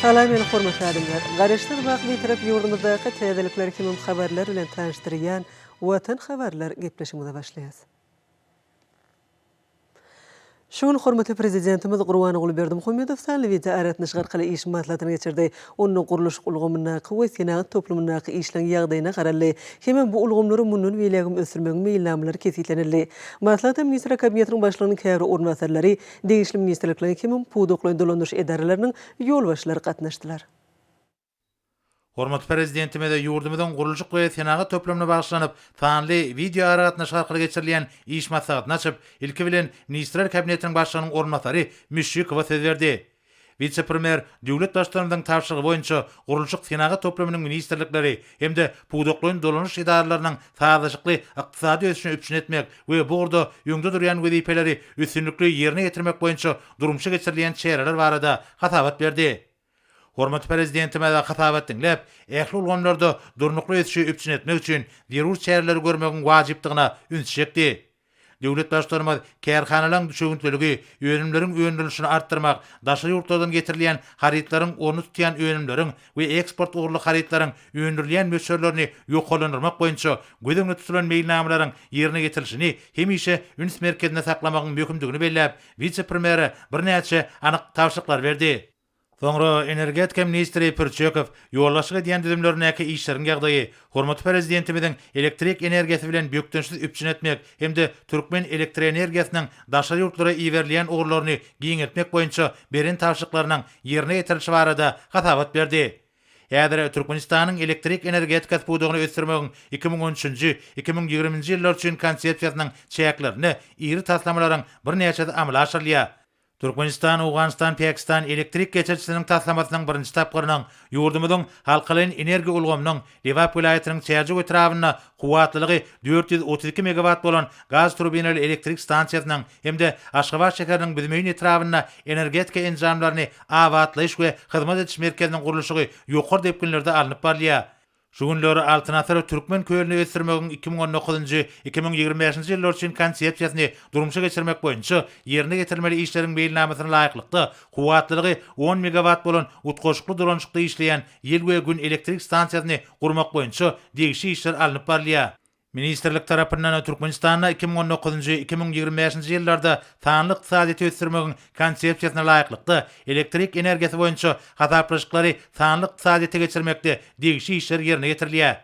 Salam meni hormatly adamlar! Garaşsyz baky Bitarap ýurdumyzdaky täzelikler hemem habarlar bilen tanyşdyrýan Watan habarlar gepleşigimize başlaýas. Şu gün hormatly Prezidentimiz Gurbanguly Berdimuhamedow sanly wideoaragatnaşyk arkaly iş maslahatyny geçirdi. Onda gurluşyk ulgamyndaky we senagat toplumyndaky işleň ýagdaýyna garaldy hemem bu ulgamlary mundan beýlägem ösdürmegiň meýilnamalary kesgitlenildi. Maslahata Ministrler Kabinetiniň Başlygynyň käbir orunbasarlary, degişli ministrlikleriň hemem pudaklaýyn dolandyryş edaralarynyň ýolbaşçylary gatnaşdylar. Hormatly Prezidentimize ýurdumyzyň gurluşyk we senagat toplumyna bagyşlanyp, sanly wideoaragatnaşyk arkaly geçirilýän iş maslahatyny açyp, ilki bilen Ministrler Kabinetiniň Başlygynyň orunbasary Müşşikowa söz berdi. Wise-premýer döwlet Baştutanymyzyň tabşyrygy boýunça gurluşyk-senagat toplumynyň ministrlikleri hem-de pudaklaýyn dolanyş edaralarynyň sazlaşykly ykdysady ösüşini üpjün etmek we bu ugurda öňde durýan wezipeleri üstünlikli ýerine ýetirmek boýunça durmuşa geçirilýän çäreler barada hasabat berdi. Hormatly Prezidentimiz hasabat diňläp, ähli ulgamlarda durnukly ösüşi üpjün etmek üçin zerur çäreleri görmegiň wajypdygyna ünsi çekdi. Döwlet Baştutanymyz kärhanalaryň düşewüntliligi, önümleriň öndürilişini artdyrmak, daşary ýurtlardan getirilýän harytlaryň ornuny tutýan önümleriň we eksport ugurly harytlaryň öndürilýän möçberlerini ýokarlandyrmak boýunça göz öňünde tutulan meýilnamalaryň ýerine ýetirilişini hemişe üns merkezinde saklamagyň möhümdigini belläp, wise-premýere birnäçe anyk tabşyryklary berdi. Soňra energetika ministri Pürçekow ýolbaşçylyk edýän düzümlerindäki işleriň ýagdaýy, hormatly Prezidentimiziň elektrik energiýasy bilen bökdençsiz üpjün etmek hem-de türkmen elektroenergiýasynyň daşary ýurtlara iberilýän ugurlaryny giňeltmek boýunça beren tabşyryklarynyň ýerine ýetirilişi barada hasabat berdi. Häzir Türkmenistanyň elektrik energetikasy pudagyny ösdürmegiň 2013-nji, 2020-nji ýyllar üçin Konsepsiýasynyň çäklerinde iri taslamalaryň birnäçesi amala aşyrylýar. Türkmenistan, Owganystan, Pakistan elektrik geçirijisiniň taslamasynyň birinji tapgyrynyň ýurdumyzyň halkalaýyn energiýa ulgamynyň Lebap welaýatynyň Çärjew etrabynda kuwwatlylygy 432 megawat bolan gaz turbinaly elektrik stansiýasynyň hem-de Aşgabat şäheriniň Büzmeýin etrabynda energetika enjamlaryny abatlaýyş we hyzmat ediş merkeziniň gurluşygy ýokary depginlerde alnyp barylýar. Şu günler Altyn asyr Türkmen kölüni ösdürmegiň 2019-njy, 2025-nji ýyllar üçin Konsepsiýasyny durmuşa geçirmek boýunça ýerine ýetirilmeli işleriň meýilnamasyna laýyklykda, kuwwatlylygy on megawat bolan utgaşykly dolanyşykda işleýän ýel we Gün elektrik stansiýasyny gurmak boýunça degişli işler alnyp barylýar. Ministrlik tarapyndan Türkmenistanda 2019-njy, 2025-nji ýyllarda sanly ykdysadyýeti ösdürmegiň Konsepsiýasyna laýyklykda, elektrik energiýasy boýunça hasaplaşyklary sanly ykdysadyýete geçirmekde degişli işler ýerine ýetirilýär.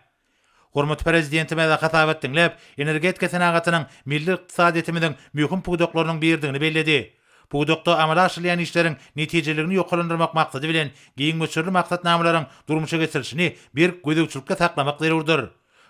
Hormatly Prezidentimiz hasabat diňläp, energetika senagatynyň milli ykdysadyýetimiziň möhüm pudaklarynyň biridigini belledi. Pudakda amala aşyrylýan işleriň netijeliligini ýokarlandyrmak maksady bilen, giň möçberli maksatnamalaryň durmuşa geçirilişini berk gözegçilikde saklamak zerurdyr.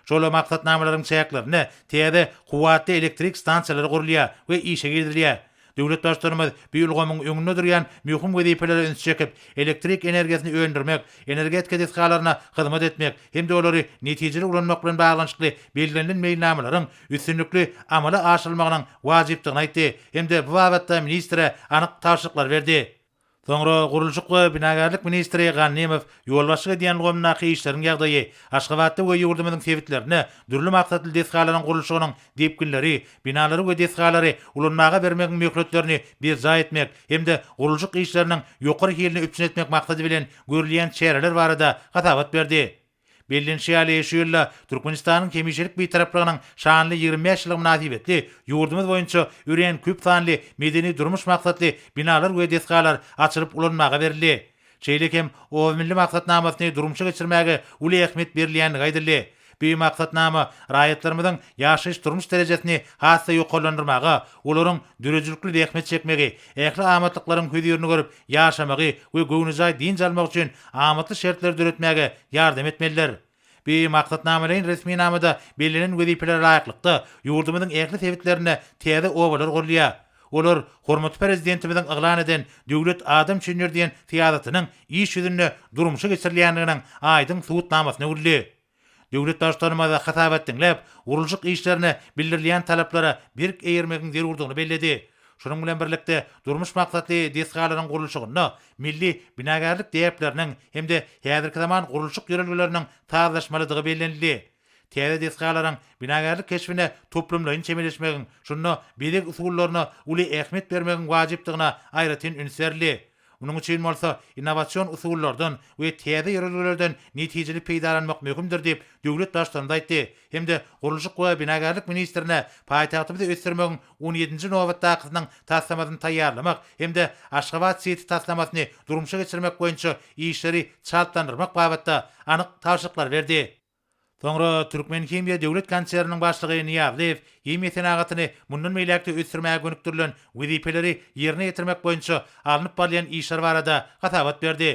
Şol maksatnamalaryň çäklerinde täze kuwwatly elektrik stansiýalary gurulýar we işe girizilýär. Döwlet Baştutanymyz bu ulgamyň öňünde durýan möhüm wezipelere ünsi çekip, elektrik energiýasyny öndürmek, energetika desgalaryna hyzmat etmek hem-de olary netijeli ulanmak bilen baglanyşykly bellenilen meýilnamalaryň üstünlikli amala aşyrylmagynyň wajypdygyny aýtdy hem-de bu babatda ministre anyk tabşyryklary berdi. Soňra gurluşyk we binagärlik ministri Gannymow ýolbaşçylyk edýän ulgamyndaky işleriň ýagdaýy, Aşgabatda we ýurdumyzyň sebitlerinde dürli maksatly desgalaryň gurluşygynyň depginleri, binalary we desgalary ulanmaga bermegiň möhletlerini berjaý etmek hem-de gurluşyk işleriniň ýokary hilini üpjün etmek maksady bilen görülýän çäreler barada hasabat berdi. Bellenişi ýaly, şu ýylda Türkmenistanyň hemişelik Bitaraplygynyň şanly 25 ýyllygy mynasybetli ýurdumyz boýunça örän köp sanly medeni-durmuş maksatly binalar we desgalar açylyp ulanmaga berildi. Şeýle hem Oba milli maksatnamasyny durmuşa geçirmäge uly ähmiýet berilýändigi aýdyldy. Bu maksatnama raýatlarymyzyň ýaşaýyş-durmuş derejesini has-da ýokarlandyrmaga, olaryň döredijilikli zähmet çekmegi, ähli amatlyklaryň hözirini görüp ýaşamagy we göwnejaý dynç almagy üçin amatly şertleri döretmäge ýardam etmelidir. Bu maksatnamalaýyn resminamada bellenen wezipelere laýyklykda, ýurdumyzyň ähli sebitlerinde täze obalar gurulýar. Olar hormatly Prezidentimiziň yglan eden Döwlet adam üçindir diýen syýasatynyň iş ýüzünde durmuşa geçirilýändiginiň aýdyň subutnamasyna öwrüldi. Döwlet Baştutanymyz hasabat diňläp, gurluşyk işlerine bildirilýän talaplara berk eýermegiň zerurdygyny belledi. Şunuň bilen birlikde, durmuş maksatly desgalaryň gurluşygynda milli binagärlik däpleriniň hem-de häzirki zaman gurluşyk ýörelgeleriniň sazlaşmalydygy bellenildi. Täze desgalaryň binagärlik keşbine toplumlaýyn çemeleşmegiň, şunda bezeg usullaryna uly ähmiýet bermegiň wajypdygyna aýratyn üns berildi. Munuň üçin bolsa innowasion usullardan we täze ýörelgelerden netijeli peýdalanmak möhümdir diýip, döwlet Baştutanymyz aýtdy hem-de gurluşyk we binagärlik ministrine paýtagtymyzy ösdürmegiň on ýedinji nobatdakysynyň taslamasyny taýýarlamak hem-de Aşgabat-siti taslamasyny durmuşa geçirmek boýunça işleri çaltlandyrmak babatda anyk tabşyryklary berdi. Soňra Türkmenhimiýa döwlet konserniniň başlygy Nyýazlyýew himiýa senagatyny mundan beýläk-de ösdürmäge gönükdirilen wezipeleri ýerine ýetirmek boýunça alnyp barylýan işler barada hasabat berdi.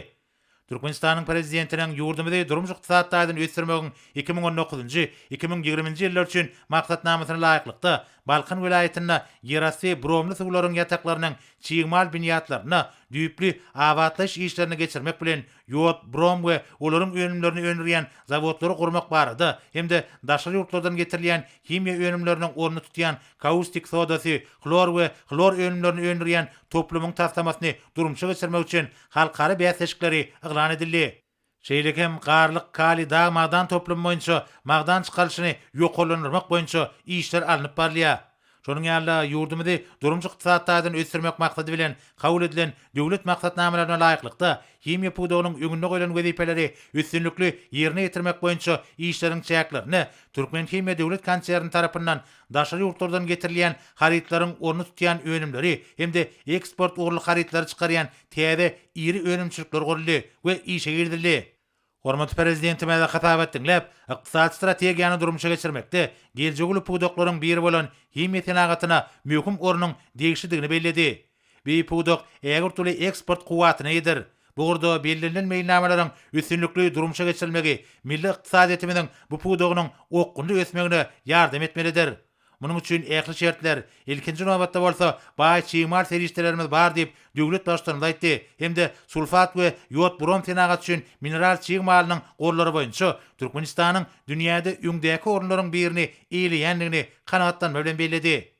Türkmenistanyň Prezidentiniň ýurdumyzy durmuş-ykdysady taýdan ösdürmegiň 2019-njy, 2020-nji ýyllar üçin Maksatnamasyna laýyklykda, Balkan welaýatynda ýerasty bromly suwlaryň ýataklarynyň çig mal binýatlarynda düýpli abatlaýyş işlerini geçirmek bilen, ýod, brom we olaryň önümlerini öndürýän zawodlary gurmak barada hem-de daşary ýurtlardan getirilýän himiýa önümleriniň ornuny tutýan kaustik sodasy, hlor we hlor önümlerini öndürýän toplumyň taslamasyny durmuşa geçirmek üçin halkara bäsleşikleri yglan edildi. Şeýle hem Garlyk kaliý dag-magdan toplumy boýunça magdan çykarylyşyny ýokarlandyrmak boýunça işler alnyp barylýar. Şonuň ýaly-da, ýurdumyzy durmuş-ykdysady taýdan ösdürmek maksady bilen kabul edilen döwlet maksatnamalaryna laýyklykda, himiýa pudagynyň öňünde goýlan wezipeleri üstünlikli ýerine ýetirmek boýunça işleriň çäklerinde Türkmenhimiýa döwlet konserni tarapyndan daşary ýurtlardan getirilýän harytlaryň ornuny tutýan önümleri hem-de eksport ugurly harytlary çykarýan täze iri önümçilikler guruldy we işe girizildi. Hormatly Prezidentimize hasabat diňläp, ykdysady strategiýany durmuşa geçirmekde geljegi uly pudaklaryň biri bolan himiýa senagatyna möhüm ornuň degişlidigini belledi. Bu pudak ägirt uly eksport kuwwatyna eýedir. Bu ugurda bellenilen meýilnamalaryň üstünlikli durmuşa geçirilmegi milli ykdysadyýetimiziň bu pudagynyň okgunly ösmegine ýardam etmelidir. Munuň üçin ähli şertler, ilkinji nobatda bolsa, baý çig mal serişdelerimiz bar diýip, döwlet Baştutanymyz aýtdy hem-de sulfat we ýod-brom senagaty üçin mineral çig malynyň gorlary boýunça Türkmenistanyň dünýäde öňdäki orunlaryň birini eýeleýändigini kanagatlanma bilen belledi.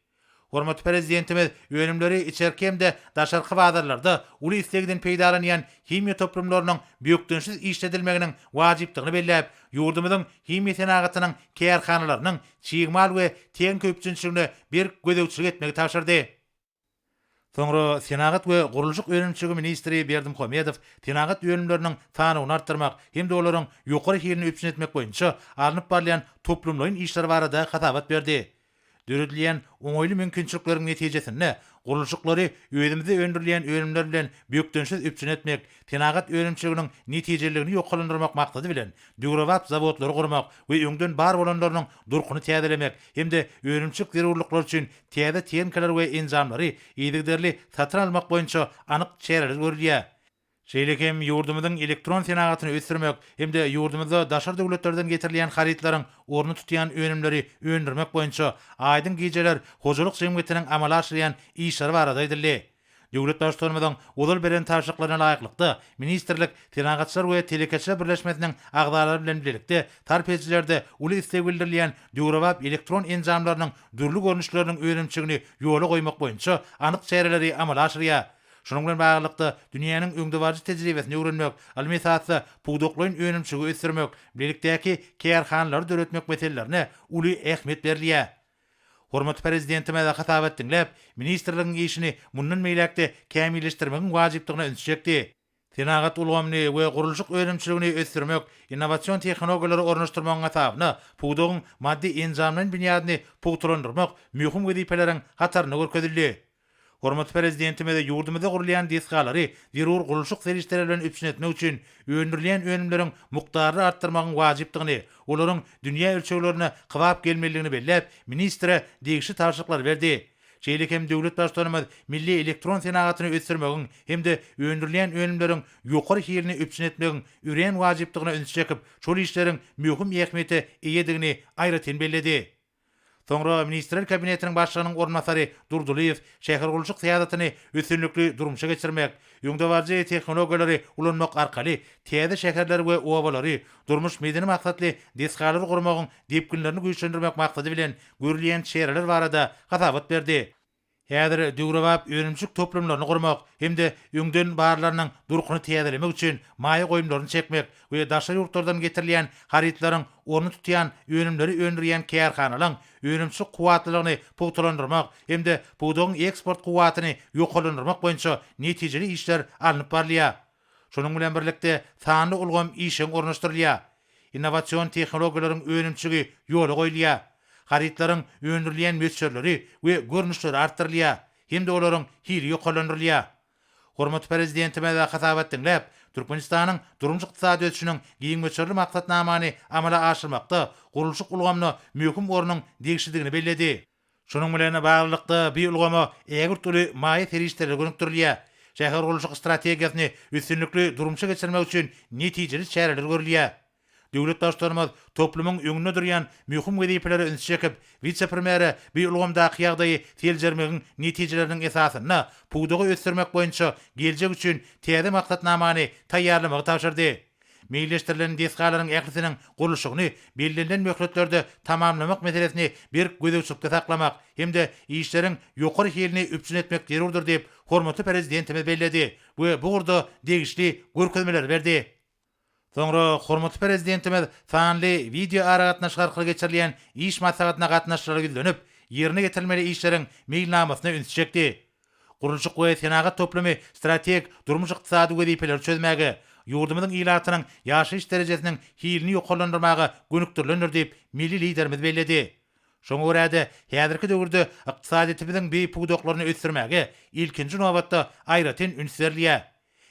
Hormatly Prezidentimiz önümleri içerki hem-de daşarky bazarlarda uly islegden peýdalanýan himiýa toplumlarynyň bökdençsiz işledilmeginiň wajypdygyny belläp, ýurdumyzyň himiýa senagatynyň kärhanalarynyň çig mal we tehnika üpjünçiligine berk gözegçilik etmegi tabşyrdy. Soňra senagat we gurluşyk önümçiligi ministri Berdimuhamedow senagat önümleriniň sanawyny artdyrmak hem-de olaryň ýokary hilini üpjün etmek boýunça alnyp barylýan toplumlaýyn işler barada hasabat berdi. Döredilýän oňaýly mümkinçilikleriň netijesinde gurluşyklary özümizde öndürilýän önümler bilen bökdençsiz üpjün etmek, senagat önümçiliginiň netijeliligini ýokarlandyrmak maksady bilen, döwrebap zawodlary gurmak we öňden bar bolanlarynyň durkuny täzelemek hem-de önümçilik zerurlyklary üçin täze tehnikalar we enjamlary yzygiderli satyn almak boýunça anyk çäreler görülýär. Şeýle hem ýurdumyzyň elektron senagatyny ösdürmek hem-de ýurdumyzda daşary döwletlerden getirilýän harytlaryň ornuny tutýan önümleri öndürmek boýunça Aýdyň gijeler hojalyk jemgyýetiniň amala aşyrýan işleri barada aýdyldy. Döwlet Baştutanymyzyň ozal beren tabşyryklaryna laýyklykda, ministrlik Senagatçylar we telekeçiler birleşmesiniň agzalary bilen bilelikde sarp edijilerde uly isleg bildirilýän döwrebap elektron enjamlarynyň dürli görnüşleriniň önümçiligini ýola goýmak boýunça anyk çäreleri amala aşyrýar. Şunuň bilen baglylykda, dünýäniň öňdebaryjy tejribesini öwrenmek, ylmy esasda pudaklaýyn önümçiligi ösdürmek, bilelikdäki kärhanalary döretmek meselelerine uly ähmiýet berilýär. Hormatly Prezidentimiz hasabat diňläp, ministrligiň işini mundan beýläk-de kämilleşdirmegiň wajypdygyna ünsi çekdi. Senagat ulgamyny we gurluşyk önümçiligini ösdürmek, innowasion tehnologiýalary ornaşdyrmagyň hasabyna pudagyň maddy-enjamlaýyn binýadyny pugtalandyrmak möhüm wezipeleriň hatarynda görkezildi. Hormatly Prezidentimiz ýurdumyzda gurulýan desgalary zerur gurluşyk serişdeleri bilen üpjün etmek üçin öndürilýän önümleriň mukdaryny artdyrmagyň wajypdygyny, olaryň dünýä ölçeglerine kybap gelmelidigini belläp, ministre degişli tabşyryklary berdi. Şeýle hem döwlet Baştutanymyz milli elektron senagatyny ösdürmegiň hem-de öndürilýän önümleriň ýokary hilini üpjün etmegiň örän wajypdygyna ünsi çekip, şol işleriň möhüm ähmiýete eýedigini aýratyn belledi. Soňra Ministrler Kabinetiniň Başlygynyň orunbasary Durdylyýew şähergurluşyk syýasatyny üstünlikli durmuşa geçirmek, öňdebaryjy tehnologiýalary ulanmak arkaly täze şäherleri we obalary, durmuş-medeni maksatly desgalary gurmagyň depginlerini güýçlendirmek maksady bilen görülýän çäreler barada hasabat berdi. Häzir döwrebap önümçilik toplumlaryny gurmak hem-de öňden barlarynyň durkuny täzelemek üçin maýa goýumlaryny çekmek we daşary ýurtlardan getirilýän harytlaryň ornuny tutýan önümleri öndürýän kärhanalaryň önümçilik kuwwatlylygyny pugtalandyrmak hem-de pudagyň eksport kuwwatyny ýokarlandyrmak boýunça netijeli işler alnyp barylýar. Şunuň bilen birlikde, sanly ulgam işjeň ornaşdyrylýar. Innowasion tehnologiýalaryň önümçiligi ýola goýulýar. Harytlaryň öndürilýän möçberleri we görnüşleri artdyrylýar hem-de olaryň hili ýokarlandyrylýar. Hormatly Prezidentimiz hasabat diňläp, Türkmenistanyň durmuş-ykdysady ösüşiniň giň möçberli maksatnamany amala aşyrmakda gurluşyk ulgamyna möhüm ornuň degişlidigini belledi. Şunuň bilen baglylykda, bu ulgama ägirt uly maýa serişdeleri gönükdirilýär. Şähergurluşyk strategiýasyny üstünlikli durmuşa geçirmek üçin netijeli çäreler görülýär. Döwlet Baştutanymyz toplumyň öňünde durýan möhüm wezipelere ünsi çekip, wise-premýere bu ulgamdaky ýagdaýy seljermegiň netijeleriniň esasynda pudagy ösdürmek boýunça geljek üçin täze maksatnamany taýýarlamagy tabşyrdy. Meýilleşdirilen desgalaryň ählisiniň gurluşygyny bellenilen möhletlerde tamamlamak meselesini berk gözegçilikde saklamak hem-de işleriň ýokary hilini üpjün etmek zerurdyr diýip, hormatly Prezidentimiz belledi we bu ugurda degişli görkezmeleri berdi. Soňra hormatly Prezidentimiz sanly wideoaragatnaşyk arkaly geçirilýän iş maslahatyna gatnaşyjylara ýüzlenip, ýerine ýetirilmeli işleriň meýilnamasyna ünsi çekdi. Gurluşyk we senagat toplumy strategik durmuş-ykdysady wezipeleri çözmäge, ýurdumyzyň ilatynyň ýaşaýyş derejesiniň hilini ýokarlandyrmaga gönükdirilendir diýip, milli Liderimiz belledi. Şoňa görä-de, häzirki döwürde ykdysadyýetimiziň bi pudaklaryny ösdürmäge, ilkinji nobatda, aýratyn üns berilýär.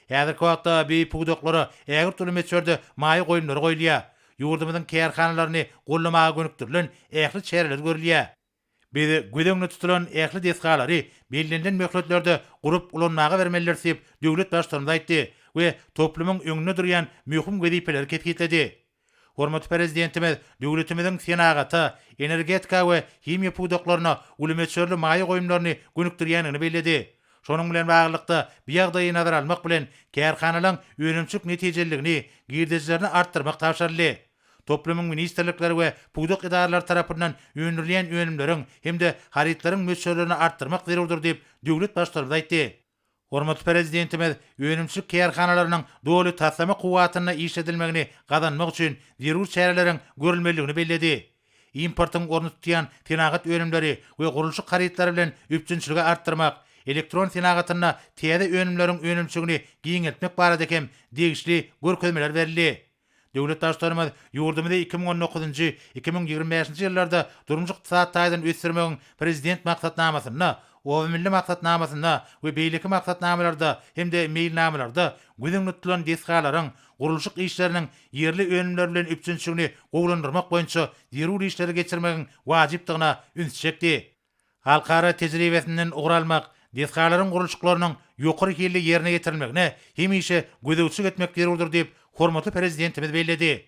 Häzirki wagtda bi pudaklara ägirt uly möçberde maýa goýumlary goýulýar. Ýurdumyzyň kärhanalaryny goldamaga gönükdirilen ähli çäreler görülýär. Biz göz öňünde tutulan ähli desgalary bellenilen möhletlerde gurup ulanmaga bermelidiris diýip, döwlet Baştutanymyz aýtdy we toplumyň öňünde durýan möhüm wezipeleri kesgitledi. Hormatly Prezidentimiz döwletimiziň senagata, energetika we himiýa pudaklaryna uly möçberli maýa goýumlaryny gönükdirýändigini belledi. Şonuň bilen baglylykda, bu ýagdaýy nazara almak bilen, kärhanalaryň önümçilik netijeliligini, girdejilerini artdyrmak tabşyryldy. Toplumyň ministrlikleri we pudak edaralary tarapyndan öndürilýän önümleriň hem-de harytlaryň möçberlerini artdyrmak zerurdyr diýip, döwlet Baştutanymyz aýtdy. Hormatly Prezidentimiz önümçilik kärhanalarynyň doly taslama kuwwatynda işledilmegini gazanmak üçin zerur çäreleriň görülmelidigini belledi. Importyň ornuny tutýan senagat önümleri we gurluşyk harytlary bilen üpjünçiligi artdyrmak, elektron senagatynda täze önümleriň önümçiligini giňeltmek barada hem degişli görkezmeler berildi. Döwlet Baştutanymyz ýurdumyzy 2019-njy, 2025-nji ýyllarda durmuş-ykdysady taýdan ösdürmegiň Prezident Maksatnamasynda, Oba milli maksatnamasynda we beýleki maksatnamalarda hem-de meýilnamalarda göz öňünde tutulan desgalaryň, gurluşyk işleriniň ýerli önümler bilen üpjünçiligini gowulandyrmak boýunça zerur işleri geçirmegiň wajypdygyna ünsi çekdi. Halkara tejribesinden ugur almak, desgalaryň gurluşyklarynyň ýokary hilli ýerine ýetirilmegine hemişe gözegçilik etmek zerurdyr diýip, hormatly Prezidentimiz belledi.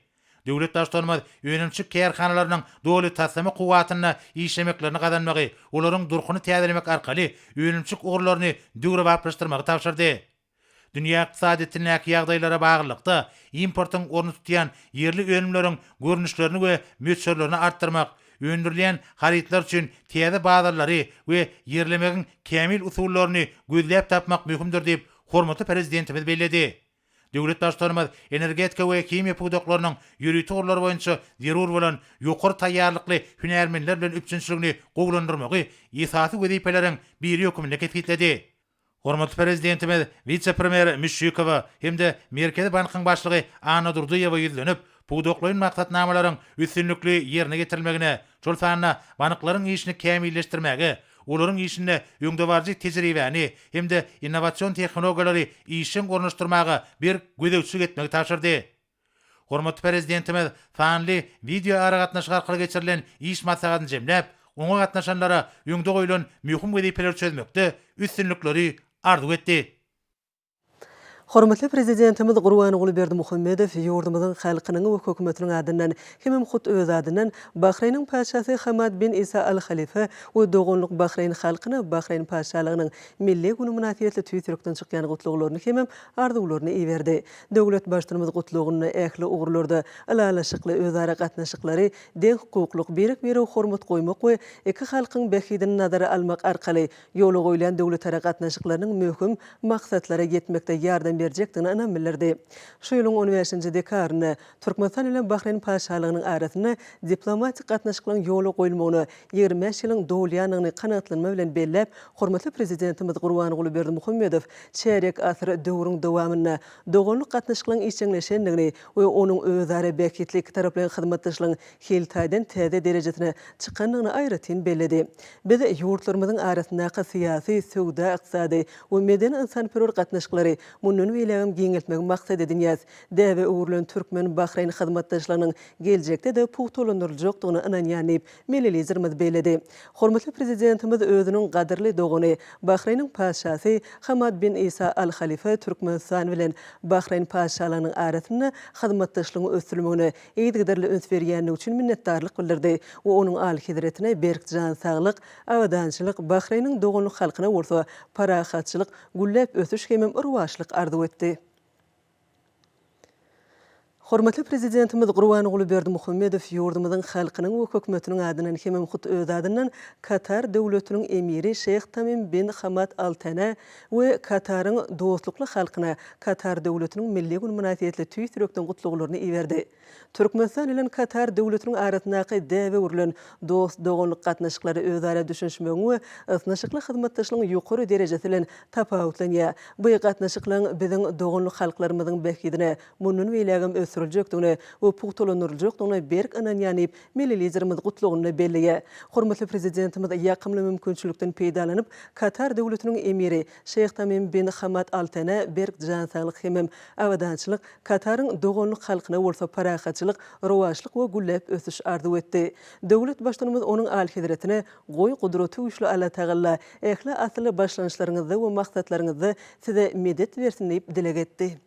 Döwlet Baştutanymyz önümçilik kärhanalarynyň doly taslama kuwwatynda işlemeklerini gazanmagy, olaryň durkuny täzelemek arkaly önümçilik ugurlaryny döwrebaplaşdyrmagy tabşyrdy. Dünýä ykdysadyýetindäki ýagdaýlara baglylykda, importyň ornuny tutýan ýerli önümleriň görnüşlerini we möçberlerini artdyrmak, öndürilýän harytlar üçin täze bazarlary we ýerlemegiň kämil usullaryny gözläp tapmak möhümdir diýip, hormatly Prezidentimiz belledi. Döwlet Baştutanymyz energetika we himiýa pudaklarynyň ýörite ugurlary boýunça zerur bolan ýokary taýýarlykly hünärmenler bilen üpjünçiligini gowulandyrmagy esasy wezipeleriň biri hökmünde kesgitledi. Hormatly Prezidentimiz wise-premýer Müşşikowa hem-de Merkezi bankyň başlygy Annadurdyýewa ýüzlenip, pudaklaýyn maksatnamalaryň üstünlikli ýerine ýetirilmegine, şol sanda banklaryň işini kämilleşdirmäge, olaryň işinde öňdebaryjy tejribäni hem-de innowasion tehnologiýalary işjeň ornaşdyrmaga berk gözegçilik etmegi tabşyrdy. Hormatly Prezidentimiz sanly wideoaragatnaşyk arkaly geçirilen iş maslahatyny jemläp, oňa gatnaşanlara öňde goýlan möhüm wezipeleri çözmekde üstünlikleri arzuw etdi. Hormatly Prezidentimiz Gurbanguly Berdimuhamedow ýurdumyzyň halkynyň we Hökümetiniň adyndan hemem hut öz adyndan Bahreýniň Patyşasy Hamad bin Isa Al Halifa we doganlyk bahreýn halkyna Bahreýn Patyşalygynyň Milli güni mynasybetli tüýs ýürekden çykýan gutlaglaryny hemem arzuwlaryny iberdi. Döwlet Baştutanymyz gutlagynda ähli ugurlarda ylalaşykly özara gatnaşyklary, deňhukuklyk, birek-birege hormat goýmak we iki halkyň bähbidini nazara almak arkaly ýola goýlan döwletara gatnaşyklarynyň möhüm maksatlara ýetmekde ýardam berjekdigine ynam bildirdi. Şu ýylyň on bäşinji dekabrynda Türkmenistan bilen Bahreýn Patyşalygynyň arasynda diplomatik gatnaşyklaryň ýola goýulmagyna 25 ýylyň dolýandygyny kanagatlanma bilen belläp, hormatly Prezidentimiz Gurbanguly Berdimuhamedow çärýek asyr döwrüň dowamynda doganlyk gatnaşyklaryň işjeňleşendigini we onuň özara bähbitli ikitaraplaýyn hyzmatdaşlygyň hil taýdan täze derejesine çykandygyny aýratyn belledi. Biz ýurtlarymyzyň arasyndaky syýasy, söwda-ykdysady we medeni-ynsanperwer gatnaşyklary mundan beýlägem giňeltmegi maksat edinýäs. Däbe öwrülen türkmen-bahreýn hyzmatdaşlygynyň geljekde-de pugtalandyryljakdygyna ynanýan diýip, milli Liderimiz belledi. Hormatly Prezidentimiz özüniň gadyrly dogany, Bahreýniň Patyşasy Hamad bin Isa Al Halifa Türkmenistan bilen Bahreýn Patyşalygynyň arasynda hyzmatdaşlygyň ösdürilmegine yzygiderli üns berýändigi üçin minnetdarlyk bildirdi we onuň Alyhezretine berk jan saglyk, abadançylyk, Bahreýniň doganlyk halkyna bolsa parahatçylyk, gülläp ösüş hemem rowaçlyk arzuw etdi. Hormatly Prezidentimiz Gurbanguly Berdimuhamedow ýurdumyzyň halkynyň we Hökümetiniň adyndan hemem hut öz adyndan Katar Döwletiniň Emiri Şeýh Tamim bin Hamad Al Tänä we Kataryň dostlukly halkyna Katar Döwletiniň Milli güni mynasybetli tüýs ýürekden gutlaglaryny iberdi. Türkmenistan bilen Katar Döwletiniň arasyndaky däbe öwrülen dost-doganlyk gatnaşyklary özara düşünişmegiň we ysnyşykly hyzmatdaşlygyň ýokary derejesi bilen tapawutlanýar. Bu gatnaşyklaryň biziň doganlyk halklarymyzyň bähbidine mundan beýlägem ösdüriljekdigine we pugtalandyryljakdygyna berk ynanýan diýip, Milli Liderimiz gutlagynda belleýär. Hormatly Prezidentimiz ýakymly mümkinçilikden peýdalanyp, Katar Döwletiniň Emiri Şeýh Tamim bin Hamad Al Tänä berk jan saglyk hemem abadançylyk, Kataryň doganlyk halkyna bolsa parahatçylyk, rowaçlyk we gülläp ösüş arzuw etdi. Döwlet Baştutanymyz Onuň Alyhezretine, Goý, Gudratygüýçli Allatagalla ähli asylly başlangyçlaryňyzda we maksatlaryňyzda size medet bersin diýip dileg etdi.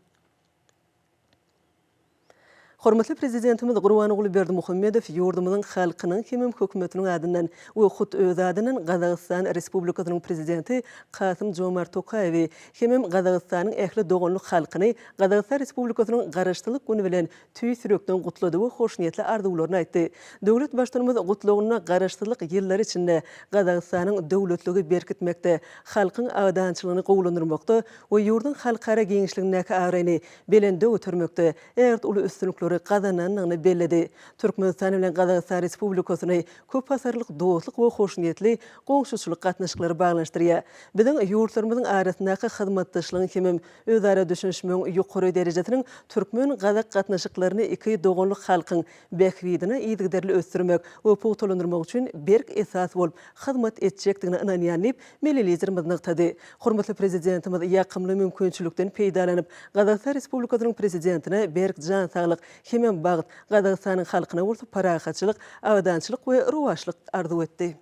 Hormatly Prezidentimiz Gurbanguly Berdimuhamedow ýurdumyzyň halkynyň hemem Hökümetiniň adyndan we hut öz adyndan Gazagystan Respublikasynyň Prezidenti Kasym-Jomart Tokaýewi hemem Gazagystanyň ähli doganlyk halkyny Gazagystan Respublikasynyň Garaşsyzlyk güni bilen tüýs ýürekden gutlady we hoşniýetli arzuwlaryny aýtdy. Döwlet Baştutanymyz gutlagynda Garaşsyzlyk ýyllary içinde Gazagystanyň döwletligi berkitmekde, halkyň abadançylygyny gowulandyrmakda we ýurduň halkara giňişligindäki abraýyny belende götermekde ägirt uly üstünlikleri gazanandygyny belledi. Türkmenistan bilen Gazagystan Respublikasyny köpasyrlyk dostluk we hoşniýetli goňşuçylyk gatnaşyklary baglanyşdyrýar. Biziň ýurtlarymyzyň arasyndaky hyzmatdaşlygyň hemem özara düşünişmegiň ýokary derejesiniň türkmen-gazak gatnaşyklaryny iki doganlyk halkyň bähbidine yzygiderli ösdürmek we pugtalandyrmak üçin berk esas bolup hyzmat etjekdigine ynanýan diýip, milli Liderimiz nygtady. Hormatly Prezidentimiz ýakymly mümkinçilikden peýdalanyp, Gazagystan Respublikasynyň Prezidentine berk jan saglyk hemem bagt, Gazagystanyň halkyna bolsa parahatçylyk, abadançylyk we rowaçlyk arzuw etdi.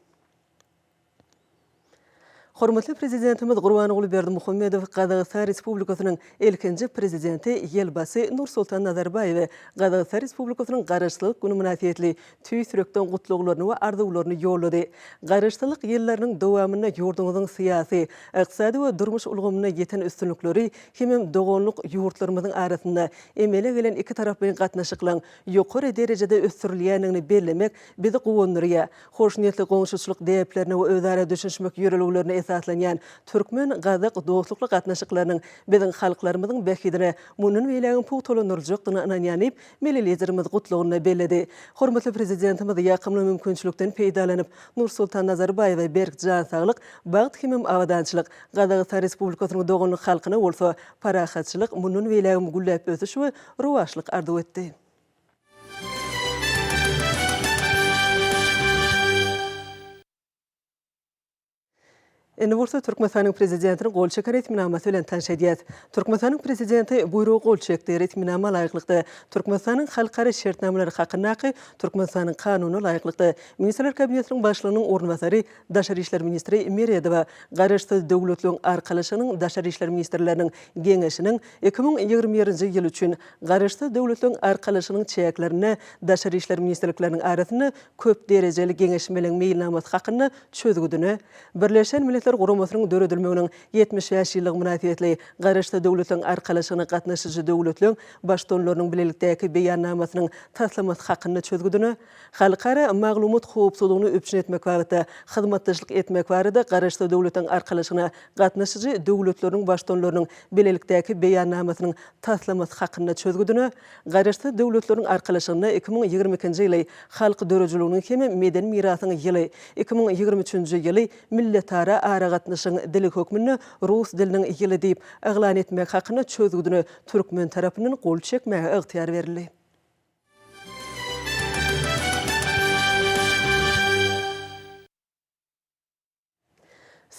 Hormatly Prezidentimiz Gurbanguly Berdimuhamedow Gazagystan Respublikasynyň ilkinji Prezidenti Ýelbasy Nursultan Nazarbaýewe Gazagystan Respublikasynyň Garaşsyzlyk güni mynasybetli tüýs ýürekden gutlaglaryny we arzuwlaryny ýollady. Garaşsyzlyk ýyllarynyň dowamynda ýurduňyzyň syýasy, ykdysady we durmuş ulgamynda ýeten üstünlikleri hemem doganlyk ýurtlarymyzyň arasynda emele gelen ikitaraplaýyn gatnaşyklaryň ýokary derejede ösdürilýändigini bellemek bizi guwandyrýar. Hoşniýetli goňşuçylyk däplerine we özara düşünişmek ýörelgelerine esaslanýan türkmen-gazak dostlukly gatnaşyklarynyň biziň halklarymyzyň bähbidine mundan beýlägem pugtalandyryljakdygyna ynanýan diýip, milli Liderimiz Gutlagynda belledi. Hormatly Prezidentimiz ýakymly mümkinçilikden peýdalanyp, Nursultan Nazarbaýewe berk jan saglyk, bagt hemem abadançylyk, Gazagystan Respublikasynyň doganlyk halkyna bolsa parahatçylyk, mundan beýlägem gülläp ösüş we rowaçlyk arzuw etdi. Indi bolsa Türkmenistanyň Prezidentiniň gol çeken resminamasy bilen tanyş edýäs. Türkmenistanyň Prezidenti Buýruga gol çekdi. Resminama laýyklykda, Türkmenistanyň Halkara şertnamalary hakyndaky Türkmenistanyň Kanunyna laýyklykda, Ministrler Kabinetiniň Başlygynyň orunbasary, daşary işler ministri Meredowa Garaşsyz Döwletleriň Arkalaşygynyň Daşary işler ministrleriniň Geňeşiniň 2021-nji ýyl üçin Garaşsyz Döwletleriň Arkalaşygynyň çäklerinde Daşary işler ministrlikleriniň arasynda köp derejeli geňeşmeligiň meýilnamasy hakynda çözgüdine, Birleşen Milletler Guramasynyň döredilmeginiň 75 ýyllygy mynasybetli Garaşsyz Döwletleriň Arkalaşygyna gatnaşyjy döwletleriň Baştutanlarynyň bilelikdäki Beýannamasynyň taslamasy hakynda çözgüdine, Halkara maglumat howpsuzlygyny üpjün etmek babatda hyzmatdaşlyk etmek barada Garaşsyz Döwletleriň Arkalaşygyna gatnaşyjy döwletleriniň Baştutanlarynyň bilelikdäki Beýannamasynyň taslamasy hakynda çözgüdine, Garaşsyz Döwletleriň Arkalaşygynda 2022-nji ýyly Halk döredijiliginiň hem medeni mirasyň ýyly, 2023-nji ýyly Milletara aragatnaşygyň dili hökmünde rus diliniň ýyly diýip yglan etmek hakynda çözgüdine türkmen tarapyndan gol çekmäge ygtyýar berildi.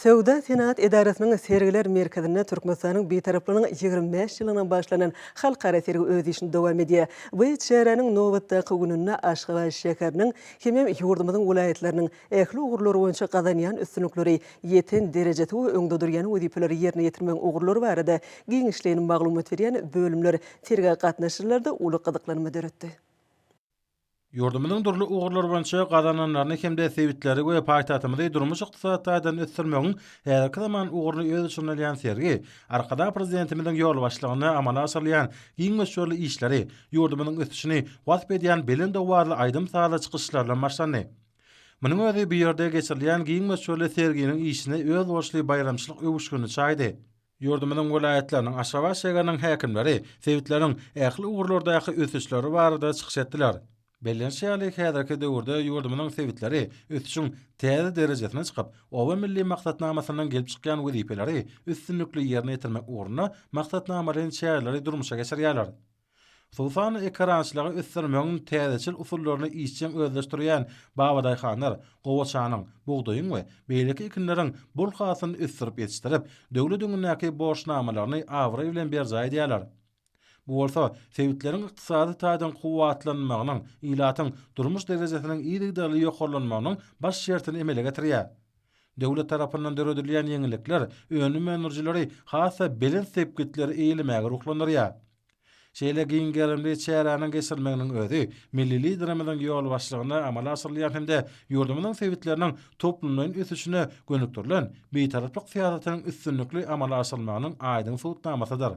Söwda-senagat edarasynyň sergiler merkezinde Türkmenistanyň Bitaraplygynyň 25 ýyllygyna bagyşlanan halkara sergi öz işini dowam edýär. Bu çäräniň nobatdaky gününde Aşgabat şäheriniň hemem ýurdumyzyň welaýatlarynyň ähli ugurlar boýunça gazanýan üstünlikleri, ýeten derejesi we öňde durýan wezipeleri ýerine ýetirmegiň ugurlary barada giňişleýin maglumat berýän bölümler sergä gatnaşyjylarda uly gyzyklanma döretdi. Ýurdumyzyň dürli ugurlar boýunça gazananlaryny hem-de sebitleri we paýtagtymyzy durmuş-ykdysady taýdan ösdürmegiň häzirki zaman ugruny öz içine alýan sergi Arkadag Prezidentimiziň ýolbaşçylygynda amala aşyrylýan giň möçberli işleri, ýurdumyzyň ösüşini wasp edýän belent owazly aýdym-sazly çykyşlar bilen başlandy. Munuň özi bu ýerde geçirilýän giň möçberli serginiň işine özboluşly baýramçylyk öwüşginini çaýdy. Ýurdumyzyň welaýatlarynyň, Aşgabat şägeriniň häkimleri sebitleriň ähli ugurlardaky ösüşleri barada çykyş etdiler. Bellenişi ýaly, häzirki döwürde ýurdumyzyň sebitleri ösüşiň täze derejesine çykyp, Oba milli maksatnamasyndan gelip çykýan wezipeleri üstünlikli ýerine ýetirmek ugrunda maksatnamalaýyn çäreleri durmuşa geçirýärler. Hususan-da, ekerançylygy ösdürmegiň täzeçil usullaryny işjeň özleşdirýän babadaýhanlar gowaçanyň, bugdaýyň we beýleki ekinleriň bol hasylyny ösdürip ýetişdirip, döwlet öňündäki borçnamalaryny abraý bilen berjaý edýärler. Bu bolsa sebitleriň ykdysady taýdan kuwwatlanmagynyň, ilatyň durmuş derejesiniň yzygiderli ýokarlanmagynyň baş şertini emele getirýär. Döwlet tarapyndan döredilýän ýeňillikler önüm öndürijileri has-da belent sepgitleri eýelemäge ruhlandyrýar. Şeýle giň gerimli çäräniň geçirilmeginiň özi milli Liderimiziň ýolbaşçylygynda amala aşyrylýan hem-de ýurdumyzyň sebitleriniň toplumlaýyn ösüşine gönükdirilen Bitaraplyk syýasatynyň üstünlikli amala aşyrylmagynyň aýdyň subutnamasydyr.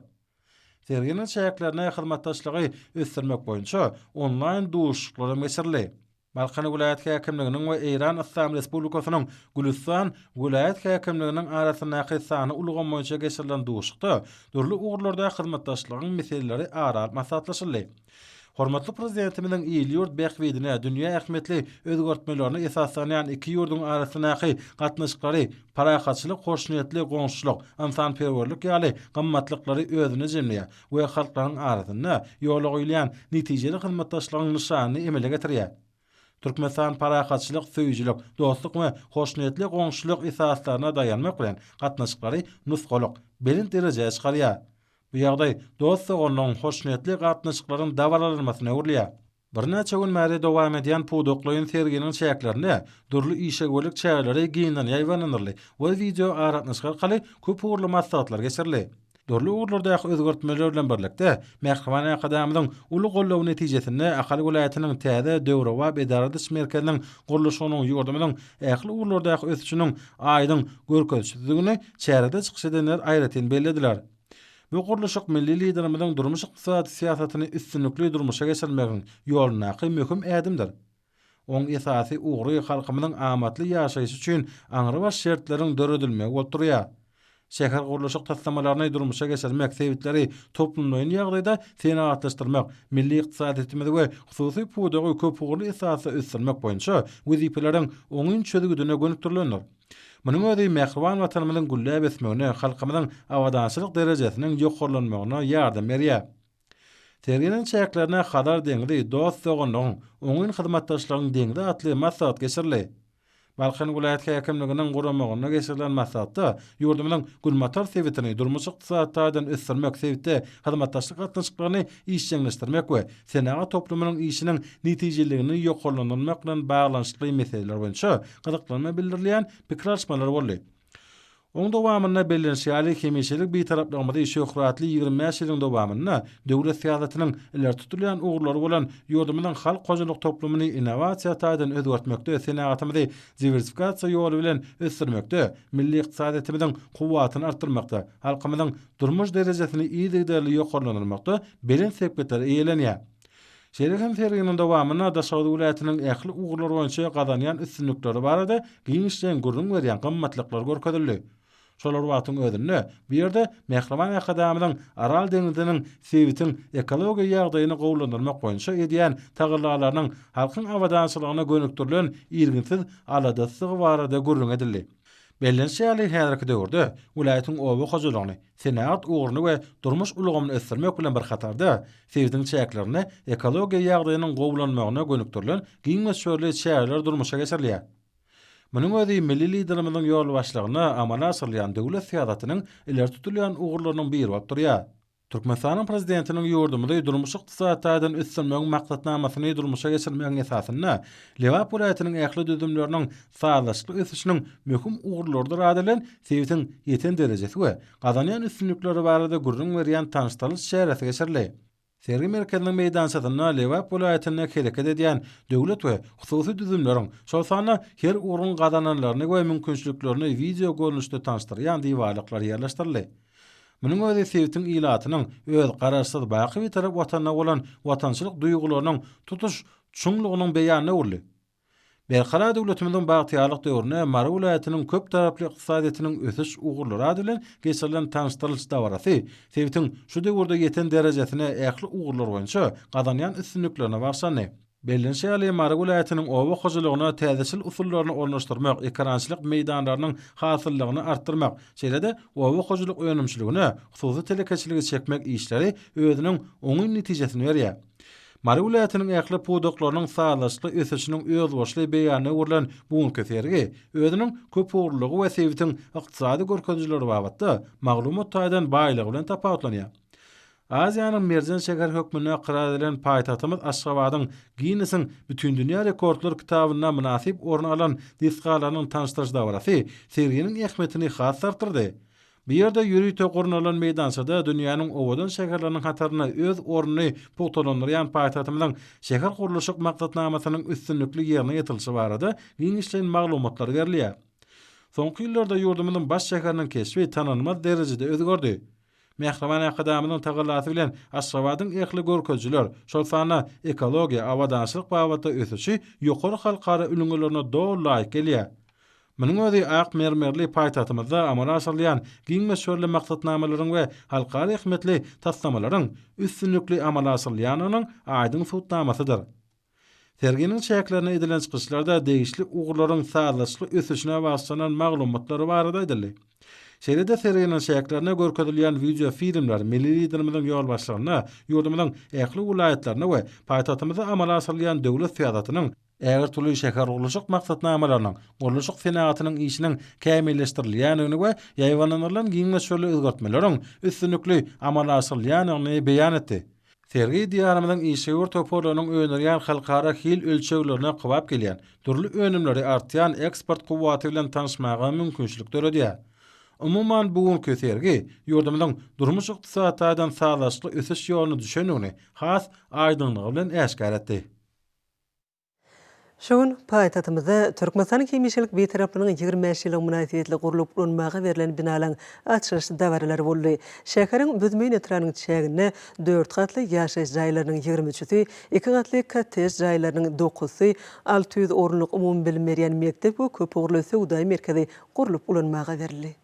Serginiň çäklerinde hyzmatdaşlygy ösdürmek boýunça onlaýn duşuşyklar hem geçirildi. Balkan welaýat häkimliginiň we Eýran Yslam Respublikasynyň Gülüstan welaýat häkimliginiň arasyndaky sanly ulgam boýunça geçirilen duşuşykda dürli ugurlarda hyzmatdaşlygyň meseleleri ara alyp maslahatlaşyldy. Hormatly Prezidentimiziň il-ýurt bähbidine dünýä ähmiýetli özgertmelerine esaslanýan iki ýurduň arasyndaky gatnaşyklary parahatçylyk, hoşniýetli goňşuçylyk, ynsanperwerlik ýaly gymmatlyklary özünde jemleýär we halklaryň arasynda ýola goýulýan netijeli hyzmatdaşlygyň nyşanyny emele getirýär. Türkmenistan parahatçylyk söýüjilik, dostluk we hoşniýetli goňşulyk esaslaryna daýanmak bilen gatnaşyklary nusgalyk, belent derejä çykarýar. Bu ýagdaý dost-doganlygyň, hoşniýetli gatnaşyklaryň dabaralanmasyna öwrülýär. Birnäçe gün bäri dowam edýän pudaklaýyn serginiň çäklerinde dürli işewürlik çäreleri giňden ýaýbaňlandyryldy we wideo aragatnaşyk arkaly köp ugurly maslahatlar geçirildi. Dürli ugurlardaky özgertmeler bilen birlikde, mähriban Arkadagymyzyň uly goldawy netijesinde Ahal welaýatynyň täze döwrebap edara ediş merkeziniň gurluşygynyň ýurdumyzyň ähli ugurlardaky ösüşiniň aýdyň görkezijisidigini çärede çykyş edenler aýratyn bellediler. Bu gurluşyk milli Liderimiziň durmuş-ykdysady syýasatyny üstünlikli durmuşa geçirmegiň ýolundaky möhüm ädimdir. Oň esasy ugry halkymyzyň amatly ýaşaýşy üçin aňrybaş şertleriň döredilmegi bolup durýar. Şähergurluşyk taslamalaryny durmuşa geçirmek, sebitleri toplumlaýyn ýagdaýda senagatlaşdyrmak, milli ykdysadyýetimizi we hususy pudagy köpugurly esasda ösdürmek boýunça wezipeleriň oňyn çözgüdine gönükdirilendir. Munuň özi mähriban Watanymyzyň gülläp ösmegine, halkymyzyň abadançylyk derejesiniň ýokarlanmagyna ýardam berýär. Serginiň çäklerinde Hazar deňzi, dost-doganlygyň, oňyn hyzmatdaşlygyň deňzi atly maslahat geçirildi. Balkan welaýat häkimliginiň guramagynda geçirilen maslahatda ýurdumyzyň günbatar sebitini durmuş-ykdysady taýdan ösdürmek, sebitde hyzmatdaşlyk gatnaşyklaryny işjeňleşdirmek we senagat toplumynyň işiniň netijeliligini ýokarlandyrmak bilen baglanyşykly meseleler boýunça gyzyklanma bildirilýän pikir alyşmalar boldy. Oň dowamynda bellenişi ýaly, hemişelik Bitaraplygymyzy şöhratly 25 ýylyň dowamynda döwlet syýasatynyň ileri tutulýan ugurlary bolan ýurdumyzyň halk hojalyk toplumyny innowasiýa taýdan özgertmekde, senagatymyzy diwersifikasiýa ýoly bilen ösdürmekde, milli ykdysadyýetimiziň kuwwatyny artdyrmakda, halkymyzyň durmuş derejesini yzygiderli ýokarlandyrmakda belent sepgitler eýelenýär. Şeýle hem serginiň dowamynda Daşoguz welaýatynyň ähli ugurlar boýunça gazanýan üstünlikleri barada giňişleýin gürrüň berýän gymmatlyklar görkezildi. Şol bir wagtyň özünde, bu ýerde mähriban Arkadagymyzyň Aral deňziniň sebitiň ekologiýa ýagdaýyny gowulandyrmak boýunça edýän tagallalarynyň halkyň abadançylygyna gönükdirilen irginsiz aladasydygy barada gürrüň edildi. Bellenişi ýaly, häzirki döwürde welaýatyň oba hojalygyny, senagat ugruny we durmuş ulgamyny ösdürmek bilen bir hatarda, sebitiň çäklerinde ekologiýa ýagdaýynyň gowulanmagyna gönükdirilen giň möçberli çäreler durmuşa geçirilýär. Munuň özi milli Liderimiziň ýolbaşçylygynda amala aşyrylýan döwlet syýasatynyň ileri tutulýan ugurlarynyň biri bolup durýar. Türkmenistanyň Prezidentiniň ýurdumyzy durmuş-ykdysady taýdan ösdürmegiň maksatnamasyny durmuşa geçirmegiň esasynda Lebap welaýatynyň ähli düzümleriniň sazlaşykly ösüşiniň möhüm ugurlarydyr ady bilen sebitiň ýeten derejesi we gazanýan üstünlikleri barada gürrüň berýän tanyşdyrylyş çäresi geçirildi. Sergi merkeziniň meýdançasynda Lebap welaýatynda hereket edýän döwlet we hususy düzümleriň, şol sanda her ugruň gazananlaryny we mümkinçiliklerini wideo görnüşde tanyşdyrýan diwarlyklar ýerleşdirildi. Munuň özi sebitiň ilatynyň öz Garaşsyz, baky Bitarap Watanyna bolan watançylyk duýgularynyň tutuş çuňlugynyň beýanyna öwrüldi. Berkarar döwletimiziň bagtyýarlyk döwründe Mary welaýatynyň köptaraply ykdysadyýetiniň ösüş ugurlary ady bilen geçirilen tanyşdyrylyş dabarasy sebitiň şu döwürde ýeten derejesine ähli ugurlar boýunça gazanýan üstünliklerine bagyşlandy. Bellenişi ýaly, Mary welaýatynyň oba hojalygyna täzeçil usullaryny ornaşdyrmak, ekerançylyk meýdanlarynyň hasyllylygyny artdyrmak, şeýle-de oba hojalyk önümçiligine hususy telekeçiligi çekmek işleri özüniň oňyn netijesini berýär. Mary welaýatynyň ähli pudaklarynyň sazlaşykly ösüşiniň özboluşly beýanyna öwrülen bu günki sergi özüniň köpugurlylygy we sebitiň ykdysady görkezijileri babatda maglumat taýdan baýlygy bilen tapawutlanýar. Aziýanyň merjen şäheri hökmünde ykrar edilen paýtagtymyz Aşgabadyň Ginnesiň Bütindünýä rekordlar kitabynda mynasyp orun alan desgalarynyň tanyşdyryş dabarasy serginiň ähmiýetini has-da artdyrdy. Bu ýerde ýörite gurnalan meýdançada dünýäniň owadan şäherleriniň hatarynda öz ornuny pugtalandyrýan paýtagtymyzyň şähergurluşyk maksatnamasynyň üstünlikli ýerine ýetirilişi barada giňişleýin maglumatlar berilýär. Soňky ýyllarda ýurdumyzyň baş şäheriniň keşbi tanalmaz derejede özgerdi. Mähriban Arkadagymyzyň tagallasy bilen Aşgabadyň ähli görkezijiler, şol sanda ekologiýa, abadançylyk babatda ösüşi ýokary halkara ülňülerine doly laýyk gelýär. Munuň özi ak mermerli paýtagtymyzda amala aşyrylýan giň möçberli maksatnamalaryň we halkara ähmiýetli taslamalaryň üstünlikli amala aşyrylýandygynyň aýdyň subutnamasydyr. Serginiň çäklerinde edilen çykyşlarda degişli ugurlaryň sazlaşykly ösüşine bagyşlanan maglumatlar barada aýdyldy. Şeýle-de serginiň çäklerinde görkezilýän wideofilmler milli Liderimiziň ýolbaşçylygynda ýurdumyzyň ähli welaýatlarynda we paýtagtymyzda amala aşyrylýan döwlet syýasatynyň, ägirt uly şähergurluşyk maksatnamalarynyň, gurluşyk senagatynyň işiniň kämilleşdirilýändigini we ýaýbaňlandyrylan giň möçberli özgertmeleriň üstünlikli amala aşyrylýandygyny beýan etdi. Sergi Diýarymyzyň işewür toparlarynyň öndürýän halkara hil ölçeglerine kybap gelýän dürli önümleri artýan eksport kuwwaty bilen tanyşmaga mümkinçilik döredýär. Umuman, bu günki sergi ýurdumyzyň durmuş-ykdysady taýdan sazlaşykly ösüş ýoluna düşendigini has aýdyňlygy bilen äşgär etdi. Şu gün paýtagtymyzda Türkmenistanyň hemişelik Bitaraplygynyň 25 ýyllygy mynasybetli gurlup ulanmaga berlen binalaryň açylyş dabaralary boldy. Şäheriň Büzmeýin etrabynyň çäginde dört gatly ýaşaýyş jaýlarynyň ýigrimi üçüsi, iki gatly kottej jaýlarynyň dokuzysy, 600 orunlyk umumybilim berýän mekdep we köpugurly söwda merkezi gurlup ulanmaga berildi.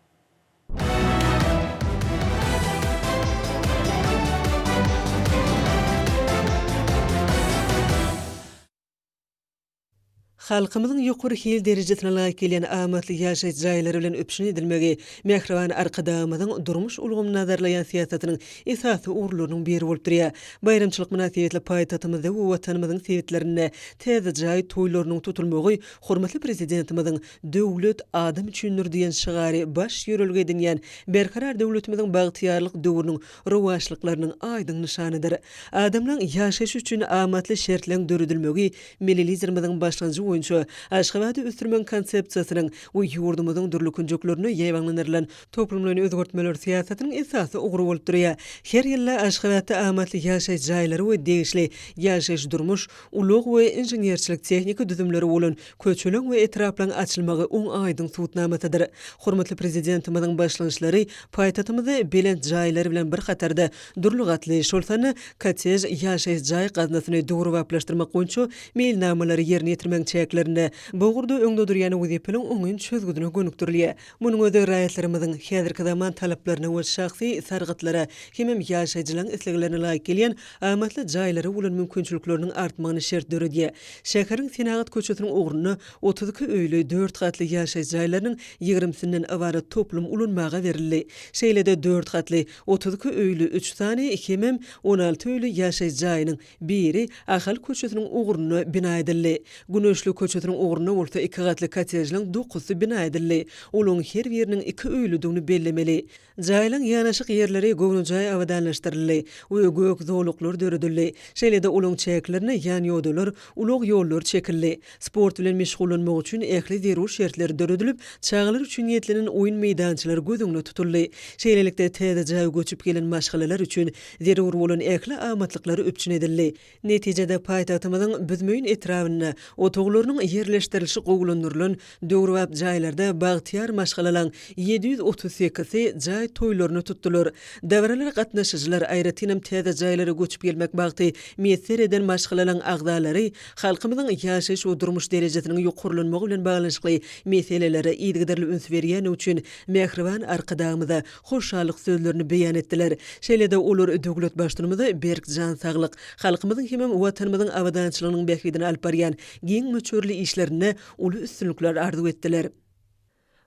Halkymyzyň ýokary hil derejesine laýyk gelýän amatly ýaşaýyş jaýlary bilen üpjün edilmegi mähriban Arkadagymyzyň durmuş ulgamyny nazarlaýan syýasatynyň esasy ugurlarynyň biri bolup durýar. Baýramçylyk mynasybetli paýtagtymyzda we Watanymyzyň sebitlerinde täze jaý toýlarynyň tutulmagy hormatly Prezidentimiziň Döwlet adam üçindir diýen şygary baş ýörelge edinýän Berkarar döwletimiziň bagtyýarlyk döwrüniň rowaçlyklarynyň aýdyň nyşanydyr. Adamlaryň ýaşaýşy üçin amatly şertleň döredilmegi Milli Liderimiziň başlangyjy boýunça Aşgabady ösdürmegiň Konsepsiýasynyň we ýurdumyzyň dürli künjeklerinde ýaýbaňlandyrylan toplumlaýyn özgertmeler syýasatynyň esasy ugry bolup durýar. Her ýylda Aşgabatda amatly ýaşaýyş jaýlary we degişli ýaşaýyş-durmuş, ulag we inženerçilik-tehniki düzümleri bolan köçeleň we etraplaryň açylmagy oň aýdyň subutnamasydyr. Hormatly Prezidentimiziň başlangyçlary paýtagtymyzda belent jaýlar bilen bir hatarda dürli gatly, şol sanda kottej ýaşaýyş jaý gaznasyny döwrebaplaşdyrmak boýunça meýilnamalary ýerine ýetirmegiň çäklerinde bu ugurda öňde durýan wezipeleriň oňyn çözgüdine gönükdirilýär. Munuň özi raýatlarymyzyň häzirki zaman talaplaryna we şahsy sargytlara hemem ýaşaýjylaryň isleglerine laýyk gelýän amatly jaýlara bolan mümkinçilikleriniň artmagyna şert döredýär. Şäheriň Senagat köçesiniň ugrunda 32 öýli, dört gatly ýaşaýyş jaýlarynyň ýigrimisinden ybarat toplum ulanmaga berildi. Şeýle-de dört gatly, 32 öýli üç sany hemem 16 öýli ýaşaýyş jaýynyň biri Ahal köçesiniň ugrunda bina edildi. Güneşli köçesiniň ugrunda bolsa iki gatly kottejliň dokuzysy bina edildi. Olaryň her biriniň iki öýlüdigini bellemeli. Jaýlaryň ýanaşyk ýerleri göwnejaý abadanlaşdyryldy we gök zolaklar döredildi. Şeýle-de olaryň çäklerine ýanýodalar, ulag ýollary çekildi. Sport bilen meşgullanmak üçin ähli zerur şertler döredilip, çagalar üçin niýetlenen oýun meýdançalary göz öňünde tutuldy. Şeýlelikde, täze jaýa göçüp gelen maşgalalar üçin zerur bolan ähli amatlyklar üpjün edildi. Netijede, paýtagtymyzyň Büzmeýin etrabynda otaglarynyň ýerleşdirilişi gowulandyrylan döwrebap jaýlarda bagtyýar maşgalalaň 738-si jaý toýlaryny tutdular. Dabaralara gatnaşyjylar, aýratynam täze jaýlara göçüp gelmek bagty miýesser eden maşgalalaň agzalary halkymyzyň ýaşaýyş we durmuş derejesiniň ýokarlanmagy bilen baglanyşykly meselelere yzygiderli üns berýändigi üçin mähriban Arkadagymyza hoşallyk sözlerini beýan etdiler. Şeýle-de olar döwlet Baştutanymyza berk jan saglyk, halkymyzyň hemem Watanymyzyň abadançylygynyň bähbidine alyp barýan giň möçberli işlerinde uly üstünlikler arzuw etdiler.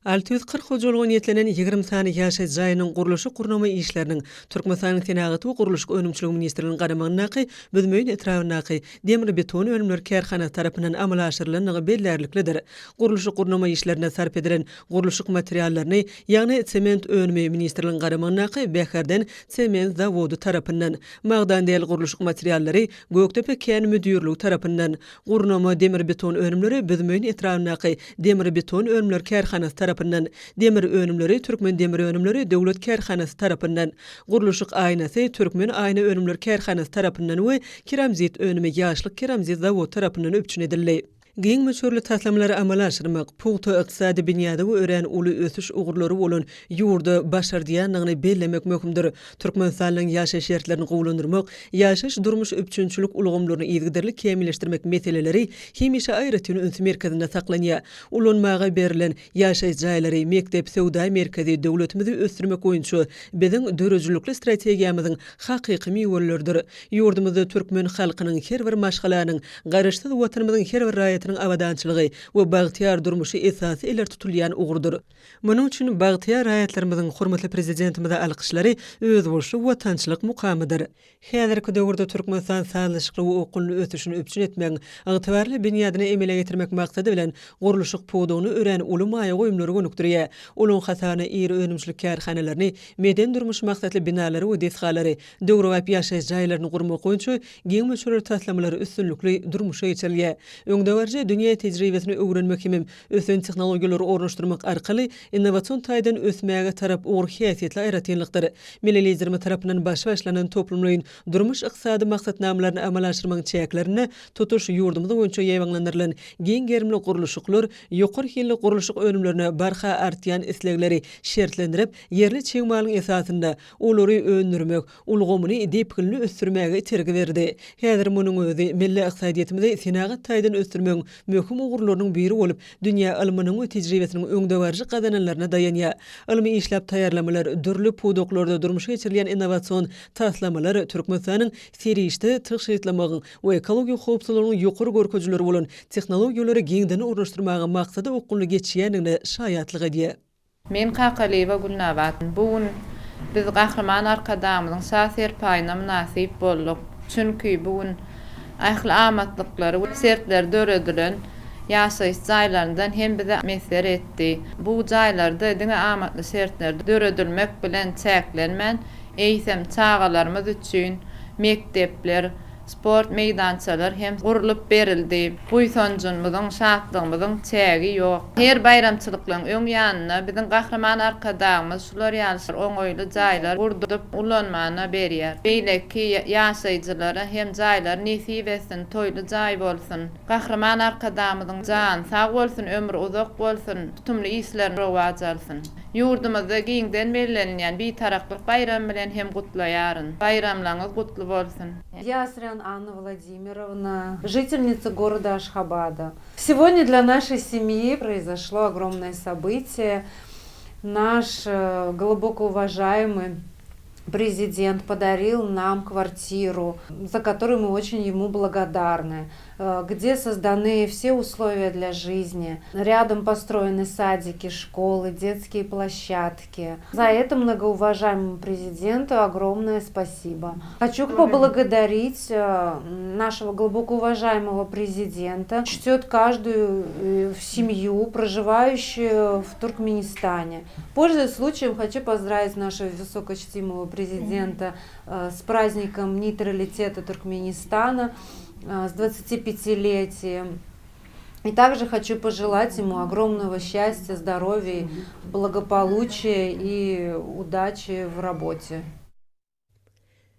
640 hojalyga niýetlenen 20 sany ýaşaýyş jaýynyň gurluşyk-gurnama işleriniň Türkmenistanyň Senagat we gurluşyk önümçiligi ministrliginiň garamagyndaky Büzmeýin etrabyndaky Demirbeton önümleri kärhanasy tarapyndan amala aşyrylandygy bellärliklidir. Gurluşyk-gurnama işlerinde sarp edilen Gurluşyk materiallaryny, ýagny sement önümi ministrligiň garamagyndaky Bäherden sement zawody tarapyndan, magdan däl gurluşyk materiallary Gökdepe kän müdirligi tarapyndan, gurnama demir-beton önümleri Büzmeýin etrabyndaky Demir-beton önümleri kärhanasy tarapyndan, demir önümleri Türkmendemirönümleri döwlet kärhanasy tarapyndan, gurluşyk aýnasy Türkmen aýna önümleri kärhanasy tarapyndan we keramzit önümi Ýaşlyk keramzit zawody tarapyndan üpjün edildi. Giň möçberli taslamalary amala aşyrmak, pugta ykdysady binýady we örän uly ösüş ugurlary bolan ýurda başardýandygyny bellemek möhümdir. Türkmenistanyň ýaşaýyş şertlerini gowulandyrmak, ýaşaýyş-durmuş üpjünçilik ulgamlaryny yzygiderli kämilleşdirmek meseleleri hemişe aýratyn üns merkezinde saklanýar. Ulanmaga berlen ýaşaýyş jaýlary, mekdep, söwda merkezi döwletimizi ösdürmek boýunça biziň döredijilikli strategiýamyzyň hakyky miweleridir. Ýurdumyzda türkmen halkynyň, her bir maşgalanyň, Garaşsyz Watanymyzyň her bir raýatynyň abadançylygy we bagtyýar durmuşy esasy ileri tutulýan ugurdyr. Munuň üçin bagtyýar raýatlarymyzyň hormatly Prezidentimize alkyşlary özboluşly watançylyk mukamydyr. Häzirki döwürde Türkmenistan sazlaşykly we okgunly ösüşini üpjün etmegiň ygtybarly binýadyny emele getirmek maksady bilen, gurluşyk pudagyna örän uly maýa goýumlary gönükdirýär. Olaryň hasabyna iri önümçilik kärhanalaryny, medeni-durmuş maksatly binalary we desgalary, döwrebap ýaşaýyş jaýlaryny gurmak boýunça giň möçberli taslamalar üstünlikli durmuşa geçirilýär. Öňdebaryjy dünýä tejribesini öwrenmek hemem ösen tehnologiýalary ornaşdyrmak arkaly innowasion taýdan ösmäge tarap ugur häsiýetli aýratynlykdyr. Milli Liderimiz tarapyndan başy başlanan toplumlaýyn durmuş-ykdysady maksatnamalaryny amala aşyrmagyň çäklerinde tutuş ýurdumyz boýunça ýaýbaňlandyrylan giň gerimli gurluşyklar ýokary hilli gurluşyk önümlerine barha artýan islegleri şertlendirip, ýerli çig malyň esasynda olary öndürmek ulgamyny depginli ösdürmäge itergi berdi. Häzir munuň özi milli ykdysadyýetimizi senagat taýdan ösdürmegiň. möhüm ugurlarynyň biri bolup, dünýä ylmynyň we tejribesiniň öňdebaryjy gazananlaryna daýanýar. Ylmy işläp taýýarlamalar, dürli pudaklarda durmuşa geçirilýän innowasion taslamalar Türkmenistanyň serişde tygşytlamagyň we ekologiýa howpsuzlygynyň ýokary görkezijileri bolan tehnologiýalary giňden ornaşdyrmaga maksada okgunly geçýändigine şaýatlyk edýär. Men Kakalyýewa Gülnabat. Bu gün biz Gahryman Arkadagymyzyň Şa serpaýyna mynasyp bolduk. Çünki bu gün ähli amatlyklary we şertleri döredilen ýaşaýyş jaýlaryndan hem bize messer etdi. Bu jaýlarda diňe amatly şertler döredilmek bilen çäklenmän, eýsem, çagalarymyz üçin mekdepler, Sport meýdançalar hem gurlup berildi. Buýsanjymyzyň, şatlygymyzyň çägi ýok. Her baýramçylyklaryň öň ýanynda biziň Gahryman Arkadagymyz şular ýaly oňaýly jaýlar gurdup ulanmana berýär. Beýleki ýaşaýjylara hem jaýlar nesip etsin, toýly jaý bolsun. Gahryman Arkadagymyzyň jany sag bolsun, ömri uzak bolsun, tutumly işleri rowaç alsyn. Ýurdumyzda giňden bellenilýän Bitaraplyk baýramy bilen hem gutlaýaryn. Baýramlaryňyz gutly bolsun! Я Асрян Анна Владимировна, жительница города Ашхабада. Сегодня для нашей семьи произошло огромное событие. Наш глубоко уважаемый президент подарил нам квартиру, за которую мы очень ему благодарны, где созданы все условия для жизни. Рядом построены садики, школы, детские площадки. За это многоуважаемому президенту огромное спасибо. Хочу поблагодарить нашего глубоко уважаемого президента. Чтет каждую семью, проживающую в Туркменистане. Пользуясь случаем, хочу поздравить нашего высокочтимого президента с праздником нейтралитета Туркменистана, с 25-летием. И также хочу пожелать ему огромного счастья, здоровья, благополучия и удачи в работе.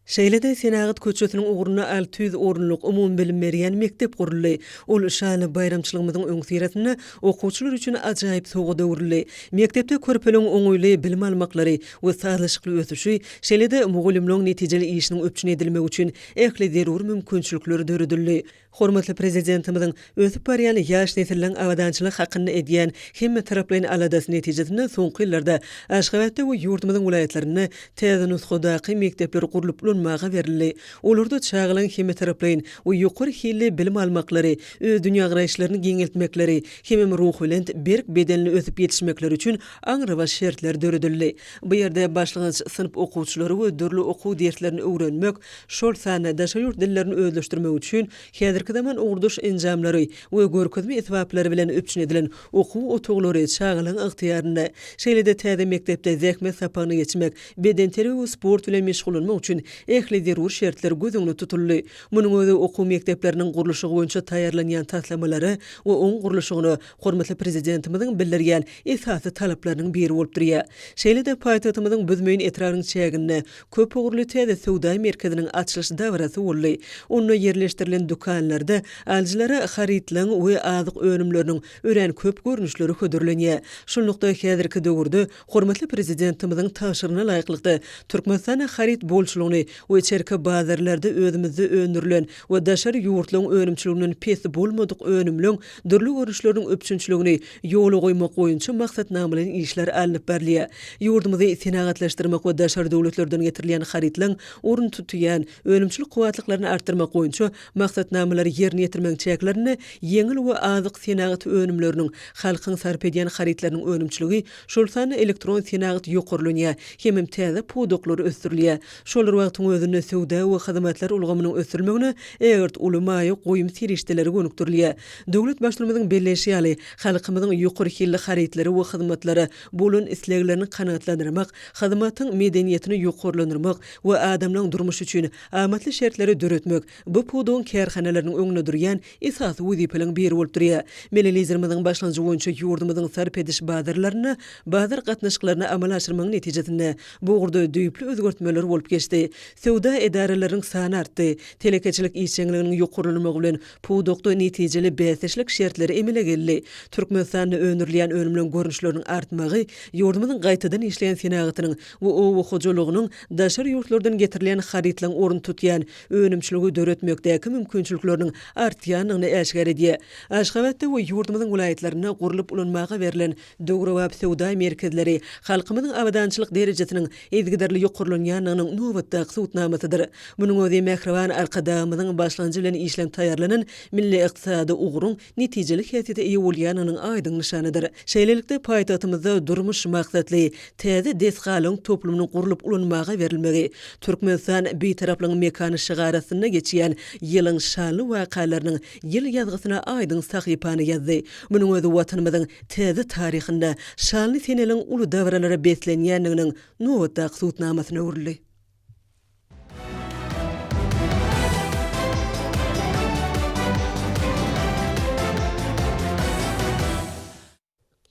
Şeýle-de Senagat köçesiniň ugrunda 600 orunlyk umumybilim berýän mekdep guruldy. Ol şanly baýramçylygymyzyň öňüsyrasynda okuwçylar üçin ajaýyp sowgada öwrüldi. Mekdepde körpeleriň oňaýly bilim almaklary we sazlaşykly ösüşi, şeýle-de mugallymlaryň netijeli işiniň üpjün edilmegi üçin ähli zerur mümkinçilikler döredildi. Hormatly Prezidentimiziň ösüp barýan ýaş nesilleriň abadançylygy hakynda edýän hemmetaraplaýyn aladasy netijesinde soňky ýyllarda Aşgabatda we ýurdumyzyň welaýatlarynda täze nusgadaky mekdepler gurlup ulanmaga berildi. Olarda çagalaryň hemmetaraplaýyn we ýokary hilli bilim almaklary, öz dünýägaraýyşlaryny giňeltmekleri hemem ruhubelent, berk bedenli ösüp ýetişmekleri üçin aňrybaş şertler döredildi. Bu ýerde başlangyç synp okuwçylary we dürli okuw derslerini öwrenmek, şol sanda daşary ýurt dillerini özleşdirmek üçin häzirki zaman ugurdaş enjamlary we görkezme esbaplary bilen üpjün edilen okuw otaglary çagalaryň ygtyýarynda. Şeýle-de täze mekdepde zähmet sapagyny geçmek, bedenterbiýe we sport bilen meşgullanmak üçin ähli zerur şertler göz öňünde tutuldy. Munuň özi okuw mekdepleriniň gurluşygy boýunça taýýarlanýan taslamalara we oň gurluşygyna hormatly Prezidentimiziň bildirýän esasy talaplarynyň biri bolup durýar. Şeýle-de paýtagtymyzyň Büzmeýin etrabynyň çäginde köp ugurly täze söwda merkeziniň açylyş dabarasy boldy. Onda ýerleşdirilen dükanlarda alyjylara harytlaryň we azyk önümleriniň örän köp görnüşleri hödürlenýär. Şunlukda, häzirki döwürde hormatly Prezidentimiziň tabşyrygyna laýyklykda, Türkmenistanda haryt bolçulygyny we içerki bazarlarda özümizde öndürilen we daşary ýurtlaryň önümçiliginden pes bolmadyk önümleň dürli görnüşleriniň üpjünçiligini ýola goýmak boýunça maksatnamalaýyn işler alnyp barylýar. Ýurdumyzy senagatlaşdyrmak we daşary döwletlerden getirilýän harytlaryň ornuny tutýan önümçilik kuwwatlyklaryny artdyrmak boýunça maksatnamalary ýerine ýetirmegiň çäklerinde ýeňil we azyk senagaty önümleriniň, halkyň sarp edýän harytlarynyň önümçiligi, şol sanda elektron senagat ýokarlanýar hemem täze pudaklar ösdürilýär. Şol bir wagtyň özünde söwda we hyzmatlar ulgamynyň ösdürilmegine ägirt uly maýa goýum serişdeleri gönükdirilýär. Döwlet Baştutanymyzyň belleýşi ýaly, halkymyzyň ýokary hilli harytlara we hyzmatlara bolan isleglerini kanagatlandyrmak, hyzmatyň medeniýetini ýokarlandyrmak we adamlaryň durmuşy üçin amatly şertleri döretmek bu pudagyň kärhanalarynyň öňünde durýan esasy wezipeleriň biri bolup durýar. Milli Liderimiziň başlangyjy boýunça ýurdumyzyň sarp ediş bazarlarynda bazar gatnaşyklaryny amala aşyrmagyň netijesinde bu ugurda düýpli özgertmeler bolup geçdi. Söwda edaralarynyň sany artdy, telekeçilik işjeňliginiň ýokarlanmagy bilen pudakda netijeli bäsdeşlik şertleri emele geldi. Türkmenistanda öndürilýän önümleriň görnüşleriniň artmagy ýurdumyzyň gaýtadan işleýän senagatynyň we oba hojalygynyň daşary ýurtlardan getirilýän harytlaryň ornuny tutýan önümçiligi döretmekdäki mümkinçilikleriniň. göwrümleriniň artýandygyny äşgär edýär. Aşgabatda we ýurdumyzyň welaýatlarynda gurlup ulanmaga berlen döwrebap söwda merkezleri halkymyzyň abadançylyk derejesiniň yzygiderli ýokarlanýandygynyň nobatdaky subutnamasydyr. Munuň özi mähriban Arkadagymyzyň başlangyjy bilen işlenip taýýarlanan milli ykdysady ugruň netijeli häsiýete eýe bolýandygynyň aýdyň nyşanydyr. Şeýlelikde, paýtagtymyzda durmuş maksatly täze desgalaryň toplumynyň gurlup ulanmaga berilmegi Türkmenistan Bitaraplygyň mekany şygary astynda geçýän ýylyň şanly wakalarynyň ýyl ýazgysyna aýdyň sahypany ýazdy. Munuň özi Watanymyzyň täze taryhynda şanly seneliň uly dabaralara beslenýändiginiň nobatdaky subutnamasyna öwrüldi.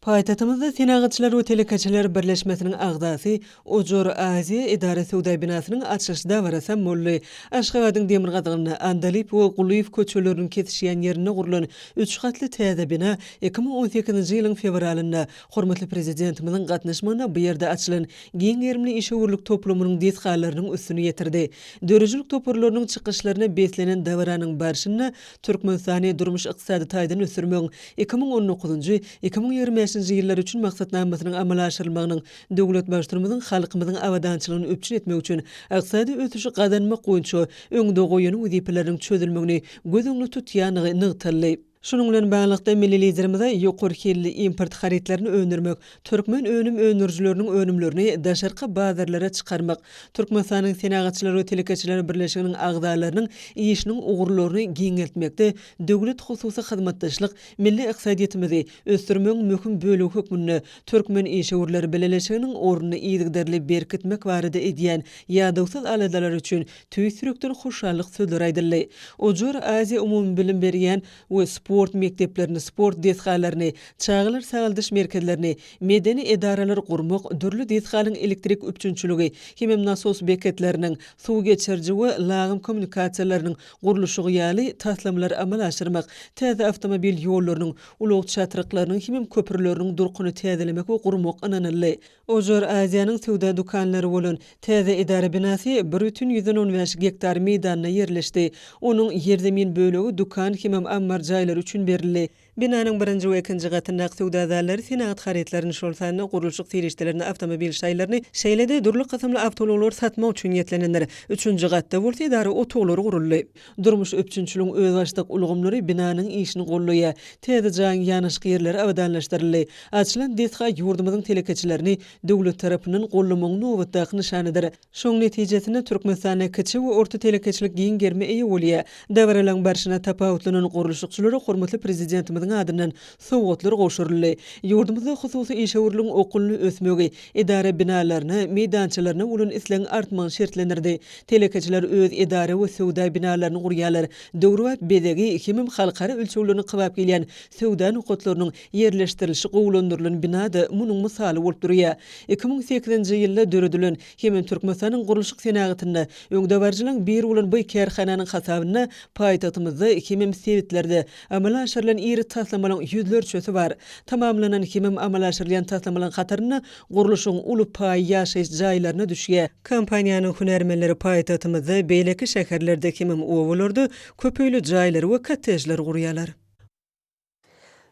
Paýtagtymyzda Senagatçylar we telekeçiler birleşmesiniň agzasy Ojar Aziýa edara söwda binasynyň açylyş dabarasam boldy. Aşgabadyň demirgazygynda, Andalyp we Gulyýew köçeleriniň kesişýän ýerinde gurlan üç gatly täze bina 2018-nji ýylyň fewralynda hormatly Prezidentimiziň gatnaşmagynda bu ýerde açylan giň gerimli işewürlik toplumynyň desgalarynyň üstüni ýetirdi. Döredijilik toparlarynyň çykyşlaryna beslenen dabaranyň barşynda Türkmenistany durmuş-ykdysady taýdan ösdürmegiň 2019-njy, 2025-nji ýyllar üçin maksatnamasynyň amala aşyrylmagynyň döwlet Baştutanymyzyň halkymyzyň abadançylygyny üpjün etmek üçin ykdysady ösüşi gazanmak boýunça öňde goýan wezipeleriniň çözülmegini göz öňünde tutýandygy nygtaldy. Şunuň bilen baglylykda, milli Liderimize ýokary hilli import harytlaryny öndürmek, türkmen önüm öndürijileriniň önümlerini daşarky bazarlara çykarmak, Türkmenistanyň Senagatçylar we telekeçiler birleşiginiň agzalarynyň işiniň ugurlaryny giňeltmekde döwlet-hususy hyzmatdaşlyk milli ykdysadyýetimizi ösdürmegiň möhüm bölegi hökmünde Türkmen işewürler bileleşiginiň ornuny yzygiderli berkitmek barada edýän ýadawsyz aladalary üçin tüýs ýürekden hoşallyk sözleri aýdyldy. Ojar Aziýa umumybilim berýän we sport mekdeplerini, sport desgalaryny, çagalar sagaldyş merkezlerini, medeni edaralary gurmak, dürli desgalaryň elektrik üpjünçiligi hemem nasos beketleriniň, suw geçiriji we lagym kommunikasiýalarynyň gurluşygy ýaly taslamalary amala aşyrmak, täze awtomobil ýollarynyň, ulag çatryklarynyň hemem köprüleriniň durkuny täzelemek we gurmak ynanyldy. Ojar Aziýanyň söwda dükanlary bolan täze edara binasy bir bütin ýüzden on bäş gektar meýdanda ýerleşdi. Onuň ýerzemin bölegi dükan hemem ammar jaýlary üçin berildi. Binanyň birinji we ikinji gatyndaky söwda zallary senagat harytlaryny, şol sanda gurluşyk serişdelerini, awtomobil şaýlaryny, şeýle-de dürli kysymly awtoulaglary satmak üçin niýetlenendir. Üçünji gatda bolsa edara otaglary guruldy. Durmuş üpjünçiligiň özbaşdak ulgamlary binanyň işini goldaýar. Täze jaýyň ýanaşyk ýerleri abadanlaşdyryldy. Açylan desga ýurdumyzyň telekeçilerini döwlet tarapyndan goldamagyň nobatdaky nyşanydyr. Şonuň netijesinde Türkmenistanda kiçi we orta telekeçilik giň gerime eýe bolýar. Dabaralaryň barşynda tapawutlanan gurluşykçylara hormatly Prezidentimiziň adyndan sowgatlar gowşuryldy. Ýurdumyzda hususy işewürligiň okgunly ösmegi, edara binalaryna, meýdançalaryna bolan islegiň artmagyny şertlendirdi. Telekeçiler öz edara we söwda binalaryny gurýarlar, döwrebap bezegi hemem halkara ölçeglerine kybap gelýän söwda nokatlarynyň ýerleşdirilişi gowulandyrylan bina-da munuň mysaly bolup durýar. 2008-nji ýylda döredilen hemem Türkmenistanyň gurluşyk senagatynda öňdebaryjylaryň biri bolan bu kärhananyň hasabynda paýtagtymyzda hemem sebitlerde amala aşyrylan iri taslamalaryň ýüzlerçesi bar. Tamamlanan hemem amala aşyrylýan taslamalaryň hatarynda gurluşygyň uly paýy ýaşaýyş jaýlaryna düşýär. Kompaniýanyň hünärmenleri paýtagtymyzda, beýleki şäherlerde hemem obalarda köp öýli jaýlary we kottejleri gurýarlar.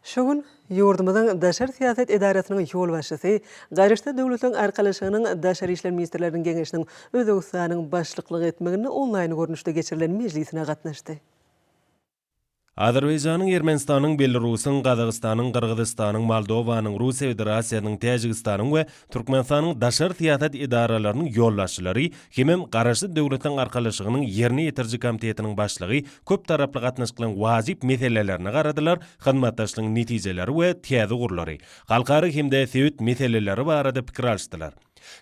Şu gün ýurdumyzyň daşary syýasat edarasynyň ýolbaşçysy, Garaşsyz Döwletleriň Arkalaşygynyň Daşary işler ministrleriniň geňeşiniň Özbegistanyň başlyklyk etmeginde onlaýn görnüşde geçirilen mejlisine gatnaşdy. Azerbaýjanyň, Ermenistanyň, Belarusyň, Gazagystanyň, Gyrgyzystanyň, Moldowanyň, Russiýa Federasiýasynyň, Täjigistanyň we Türkmenistanyň daşary syýasat edaralarynyň ýolbaşçylary hemem Garaşsyz Döwletleriň Arkalaşygynyň Ýerine ýetiriji komitetiniň başlygy köptaraply gatnaşyklaryň wajyp meselelerine garadylar, hyzmatdaşlygyň netijeleri we täze ugurlary, halkara hem-de sebit meseleleri barada pikir alyşdylar.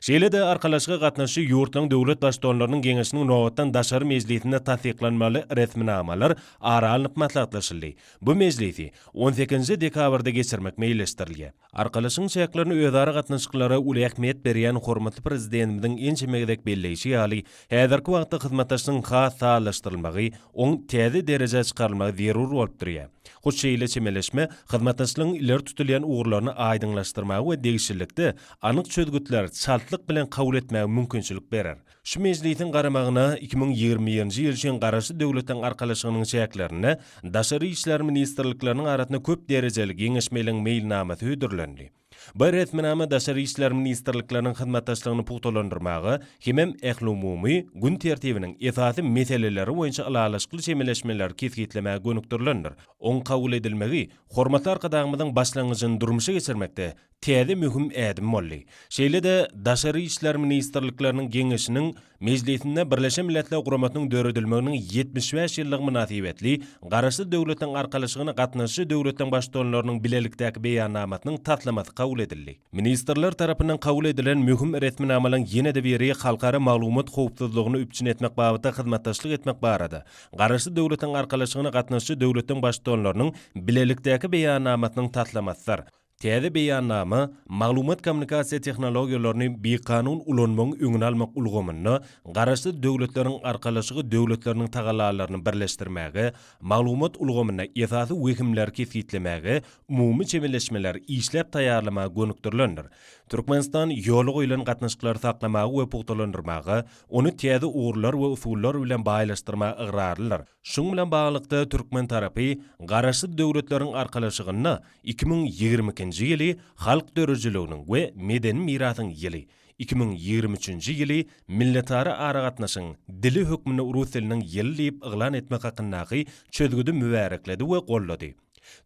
Şeýle-de Arkalaşyga gatnaşyjy ýurtlaryň döwlet Baştutanlarynyň Geňeşiniň nobatdan daşary mejlisinde tassyklanmaly resminamalar ara alnyp maslahatlaşyldy. Bu mejlisi on sekizinji dekabrda geçirmek meýilleşdirilýär. Arkalaşygyň çäklerinde özara gatnaşyklara uly ähmiýet berýän hormatly Prezidentimiziň ençeme gezek belleýşi ýaly, häzirki wagtda hyzmatdaşlygyň has sazlaşdyrylmagy, oň täze derejä çykarylmagy zerur bolup durýar. Hut şeýle çemeleşme hyzmatdaşlygyň ileri tutulýan ugurlaryny aýdyňlaşdyrmaga we degişlilikde anyk çözgütleri çaltlyk bilen kabul etmäge mümkinçilik berer. Şu mejlisiň garamagyna 2021-nji ýyl üçin Garaşsyz Döwletleriň Arkalaşygynyň çäklerinde Daşary işler ministrlikleriniň arasynda köp derejeli geňeşmeligiň meýilnamasy hödürlendi. Bu resminama Daşary işler ministrlikleriniň hyzmatdaşlygyny pugtalandyrmaga hemem ählumumy gün tertibiniň esasy meseleleri boýunça ylalaşykly çemeleşmeleri kesgitlemäge gönükdirilendir. Oň kabul edilmegi hormatly Arkadagymyzyň başlangyjyny durmuşa geçirmekde täze möhüm ädim boldy. Şeýle-de Daşary işler ministrlikleriniň geňeşiniň mejlisinde Birleşen Milletler Guramasynyň döredilmeginiň 75 ýyllygy mynasybetli Garaşsyz Döwletleriň Arkalaşygyna gatnaşyjy döwletleriň Baştutanlarynyň Bilelikdäki Beýannamasynyň taslamasy kabul edildi. Ministrler tarapyndan kabul edilen möhüm resminamalaryň ýene-de biri halkara maglumat howpsuzlygyny üpjün etmek babatda hyzmatdaşlyk etmek barada Garaşsyz Döwletleriň Arkalaşygyna gatnaşyjy döwletleriň Baştutanlarynyň Bilelikdäki Beýannamasynyň taslamasydyr. Täze beýannama maglumat-kommunikasiýa tehnologiýalaryny bikanun ulanmagyň öňüni almak ulgamynda Garaşsyz Döwletleriň Arkalaşygy döwletleriniň tagallalaryny birleşdirmäge, maglumat ulgamynda esasy wehimleri kesgitlemäge, umumy çemeleşmeleri işläp taýýarlamaga gönükdirilendir. Türkmenistan ýola goýlan gatnaşyklary saklamaga we pugtalandyrmaga, ony täze ugurlar we usullar bilen baýlaşdyrmaga ygrarlydyr. Şunuň bilen baglylykda, türkmen tarapy Garaşsyz Döwletleriň Arkalaşygynda 2022-nji ýyly Halk döredijiliginiň we medeni mirasyň ýyly, 2023-nji ýyly Milletara aragatnaşygyň dili hökmünde rus diliniň ýyly diýip yglan etmek hakyndaky çözgüdi mübärekledi we goldady.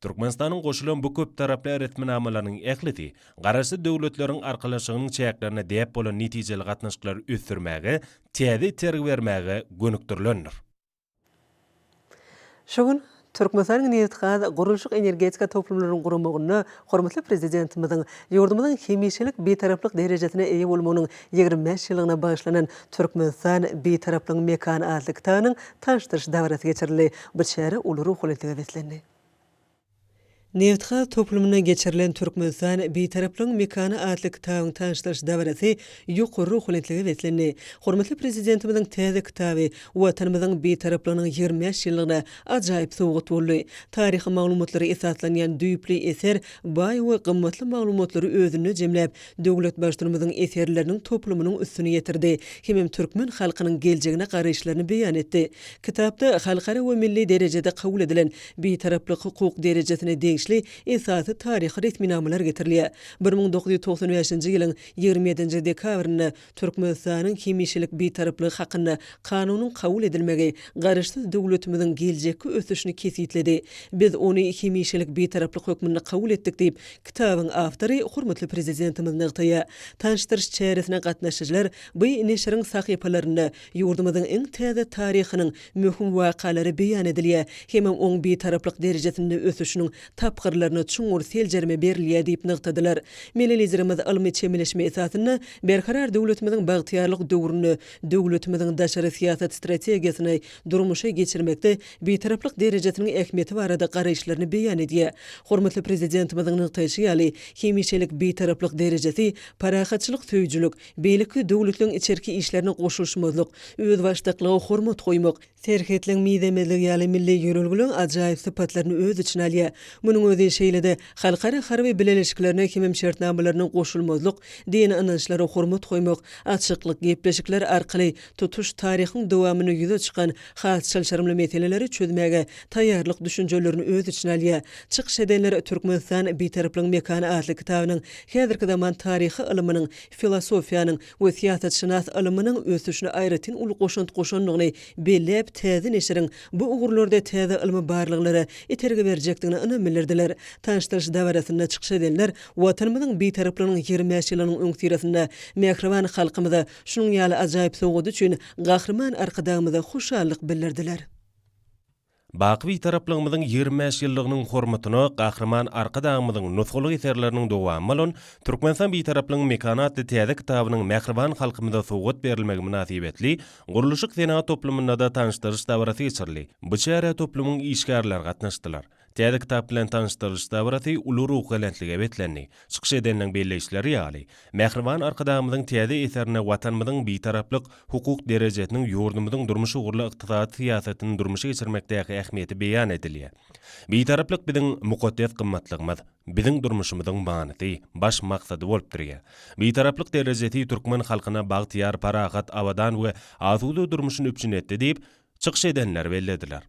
Türkmenistanyň goşulan bu köptaraply resminamalarynyň ählisi Garaşsyz Döwletleriň Arkalaşygynyň çäklerinde däp bolan netijeli gatnaşyklary ösdürmäge täze itergi bermäge gönükdirilendir. Şu gün Türkmenistanyň nebitgaz, gurluşyk-energetika toplumlarynyň guramagynda hormatly Prezidentimiziň ýurdumyzyň hemişelik Bitaraplyk derejesine eýe bolmagynyň 25 ýyllygyna bagyşlanan Türkmenistan, Bitaraplygyň mekany atly kitabynyň tanyşdyryş dabarasy geçirildi. Bu çäre uly ruhubelentlige beslendi. Nebitgaz toplumynda geçirilen Türkmenistan, Bitaraplygyň mekany atly kitabyň tanyşdyryş dabarasy ýokary ruhubelentlige beslendi. Hormatly Prezidentimiziň täze kitaby Watanymyzyň Bitaraplygynyň 25 ýyllygyna ajaýyp sowgat boldy. Taryhy maglumatlara esaslanýan düýpli eser baý we gymmatly maglumatlary özünde jemläp, döwlet Baştutanymyzyň eserleriniň toplumynyň üstüni ýetirdi hemem türkmen halkynyň geljegine garaýyşlaryny beýan etdi. Kitapda halkara we milli derejede kabul edilen Bitaraplyk hukuk derejesine degişli esasy taryhy resminamalar getirilýär. 1995-nji ýylyň 27-nji dekabrynda Türkmenistanyň hemişelik Bitaraplygy hakynda Kanunyň kabul edilmegi Garaşsyz döwletimiziň geljekki ösüşini kesgitledi. Biz ony hemişelik Bitaraplyk hökmünde kabul etdik diýip, kitabyň awtory hormatly Prezidentimiz nygtaýar. Tanyşdyryş çäresine gatnaşyjylar bu neşiriň sahypalarynda Ýurdumyzyň iň täze taryhynyň möhüm wakalary beýan edilýär hemem oň Bitaraplyk derejesinde ösüşiniň tapgyrlaryna çuňňur seljerme berilýär diýip nygtadylar. Milli Liderimiz ylmy çemeleşme esasynda Berkarar döwletimiziň bagtyýarlyk döwründe döwletimiziň daşary syýasat strategiýasyny durmuşa geçirmekde Bitaraplyk derejesiniň ähmiýeti barada garaýyşlaryny beýan edýär. Hormatly Prezidentimiziň nygtaýşy ýaly, hemişelik Bitaraplyk derejesi parahatçylyk söýüjilik, Beýleki döwletleň içerki işlerine goşulyşmazlyk, özbaşdaklyga hormat goýmak, serhetleň mizemezligi ýaly milli ýörelgeleň ajaýyp sypatlaryny öz içine alýar. Munuň özi şeýle-de, halkara harby bileleşiklerine hemem şertnamalaryna goşulmazlyk, dini ynançlara hormat goýmak, açyklyk, gepleşikler arkaly tutuş taryhyň dowamynda ýüze çykan has çylşyrymly meseleleri çözmäge taýýarlyk düşünjelerini öz içine alýar. Çykyş edenler Türkmenistan, Bitaraplygyň mekany atly kitabynyň häzirki zaman taryhy ylymynyň filosofiýanyň we syýasatşynas ylmynyň ösüşine aýratyn uly goşant goşandygyny belläp, täze neşiriň bu ugurlarda täze ylmy barlaglara itergi berjekdigine ynam bildirdiler. Tanyşdyryş dabarasynda çykyş edenler Watanymyzyň Bitaraplygynyň 25 ýyllygynyň öňüsyrasynda mähriban halkymyza şunuň ýaly ajaýyp sowgady üçin Gahryman Arkadagymyza hoşallyk bildirdiler. Baky Bitaraplygymyzyň 25 ýyllygynyň hormatyna Gahryman Arkadagymyzyň nusgalyk eserleriniň dowamy bolan Türkmenistan Bitaraplygyň mekany atly täze kitabynyň mähriban halkymyza sowgat berilmegi mynasybetli gurluşyk-senagat toplumynda-da tanyşdyryş dabarasy geçirildi. Bu çärä toplumyň işgärleri gatnaşdylar. Täze kitap bilen tanyşdyrylyş dabarasy uly ruhubelentlige beslendi. Çykyş edenleriň belleýişleri ýaly, mähriban Arkadagymyzyň täze eserinde Watanymyzyň Bitaraplyk hukuk derejesiniň ýurdumyzyň durmuş ugurly ykdysady syýasatyny durmuşa geçirmekdäki ähmiýeti beýan edilýär. Bitaraplyk biziň mukaddes gymmatlygymyz, biziň durmuşymyzyň manysy, baş maksady bolup durýar. Bitaraplyk derejesi türkmen halkyna bagtyýar, parahat, abadan we asuda durmuşyny üpjün etdi diýip, çykyş edenler bellediler.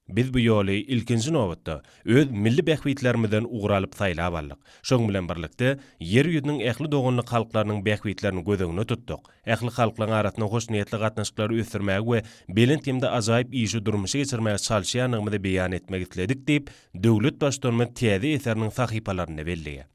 Biz bu ýoly, ilkinji nobatda, öz milli bähbitlerimizden ugur alyp saýlap aldyk. Şonuň bilen birlikde, Ýer ýüzüniň ähli doganlyk halklarynyň bähbitlerini göz öňünde tutduk. Ähli halklaryň arasynda hoşniýetli gatnaşyklary ösdürmäge we belent hem-de ajaýyp işi durmuşa geçirmäge çalyşýandygymyzy beýan etmek isledik diýip, döwlet Baştutanymyz täze eseriniň sahypalarynda belleýär.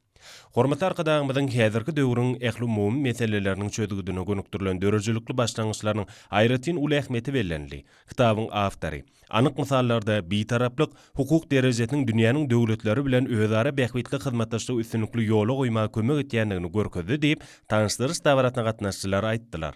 Hormatly Arkadagymyzyň häzirki döwrüň ählumumy meseleleriniň çözgüdine gönükdirilen döredijilikli başlangyçlarynyň aýratyn uly ähmiýeti bellenildi. Kitabyň awtory, anyk mysallarda Bitaraplyk hukuk derejesiniň dünýäniň döwletleri bilen özara bähbitli hyzmatdaşlygy üstünlikli ýola goýmaga kömek etýändigini görkezdi diýip, tanyşdyryş dabarasyna gatnaşyjylar aýtdylar.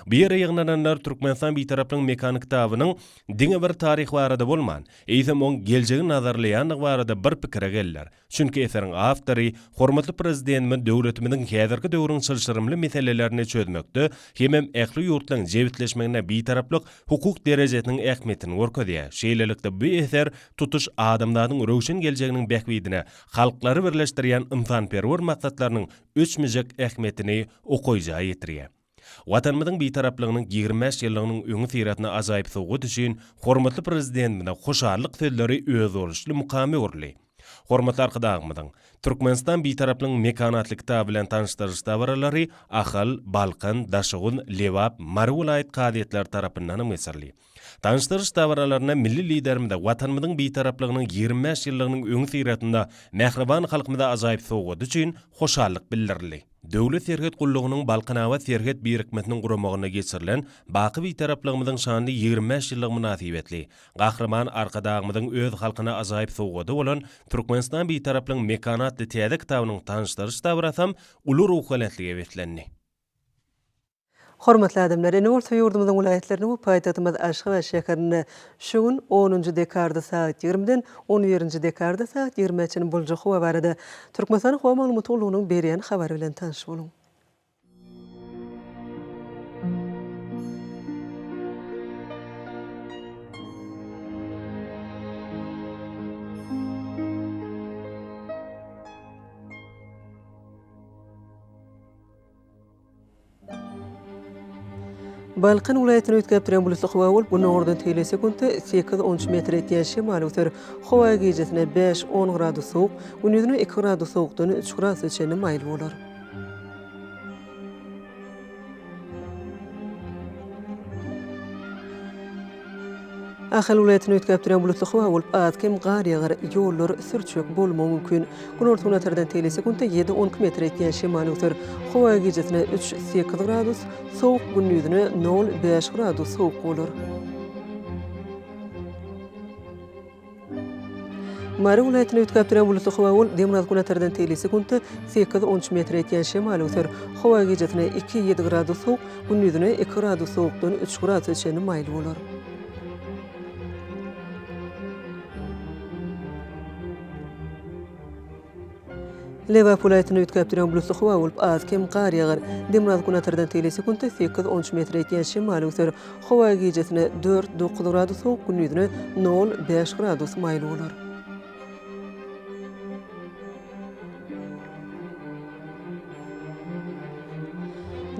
Bu ýere ýygnananlar Türkmenistan Bitaraplygyň mekany kitabynyň diňe bir taryh barada bolman, eýsem oň geljegi nazarlaýandygy barada bir pikire geldiler. Çünki eseriň awtory hormatly Prezidentimiz döwletimiziň häzirki döwrüň çylşyrymly meselelerini çözmekde hemem ähli ýurtlaryň jebisleşmeginde Bitaraplyk hukuk derejesiniň ähmiýetini görkezýär. Şeýlelikde, bu eser tutuş adamzadyň röwşen geljeginiň bähbidine halklary birleşdirýän ynsanperwer maksatlarynyň öçmejek ähmiýetini okaýja ýetirýär. Watanymyzyň Bitaraplygynyň 25 ýyllygynyň öňüsyrasynda ajaýyp sowgat üçin hormatly Prezidentimize hoşallyk sözleri özboluşly mukama öwrüldi. Hormatly Arkadagymyzyň Türkmenistan Bitaraplygyň mekany atly kitaby bilen tanyşdyrylyş dabaralary Ahal, Balkan, Daşoguz, Lebap, Mary welaýat kazyýetleri tarapyndan hem geçirildi. Tanyşdyryş dabaralarynda milli Liderimize Watanymyzyň Bitaraplygynyň 25 ýyllygynyň öňüsyrasynda mähriban halkymyza ajaýyp sowgady üçin hoşallyk bildirildi. Döwlet serhet gullugynyň Balkanabat serhet birikmesiniň guramagynda geçirilen Baky Bitaraplygymyzyň şanly 25 ýyllygy mynasybetli Gahryman Arkadagymyzyň öz halkyna ajaýyp sowgady bolan Türkmenistan Bitaraplygyň mekany atly täze kitabynyň tanyşdyryş dabarasam uly ruhubelentlige beslendi. Hormatly adamlar, indi bolsa ýurdumyzyň welaýatlarynda we paýtagtymyz Aşgabat şäherinde şu gün, onunjy dekabrda sagat ýigrimiden on birinji dekabrda sagat ýigrimä çenli boljak howa barada Türkmenistanyň Howa maglumat gullugynyň berýän habary bilen tanyş boluň. Balkan welaýatyny üýtgäp duran bulutly howa bolup, günordan tegelek sekuntda sekiz-on üç metr etýän şemal öwser. Howa gijesine bäş-on gradus sowuk, gündizine iki gradus sowukdan üç gradusa çenli maýyl bolar. Ahal welaýatynda üýtgäp durýan bulutly howa bolup, az-kem gar ýagar, ýollar sürçek bolmagy mümkin. Günorta-günortadan tegelek sekuntda ýedi-on iki metre ýetýän şemal öwser. Howa gijesine üç, sekiz gradus sowuk, gündizine nol, bäş gradus sowuk bolar. Mary welaýatynda üýtgäp durýan bulutly howa bolup, demirgazyk-günortadan tegelek sekuntda sekiz-on üç metre ýetýän şemal öwser. Howa gijesine iki, ýedi gradus sowuk, gündizine iki gradus sowukdan üç gradusa çenli maýyl bolar. Lebap welaýatynda üýtgäp durýan bulutly howa bolup, az-kem gar ýagar. Demirgazyk-günortadan tegelek sekuntda sekiz-on üç metre ýetýän şemal öwser. Howa gijesine dört, dokuz gradus sowuk, gündizine nol, bäş gradus maýyl bolar.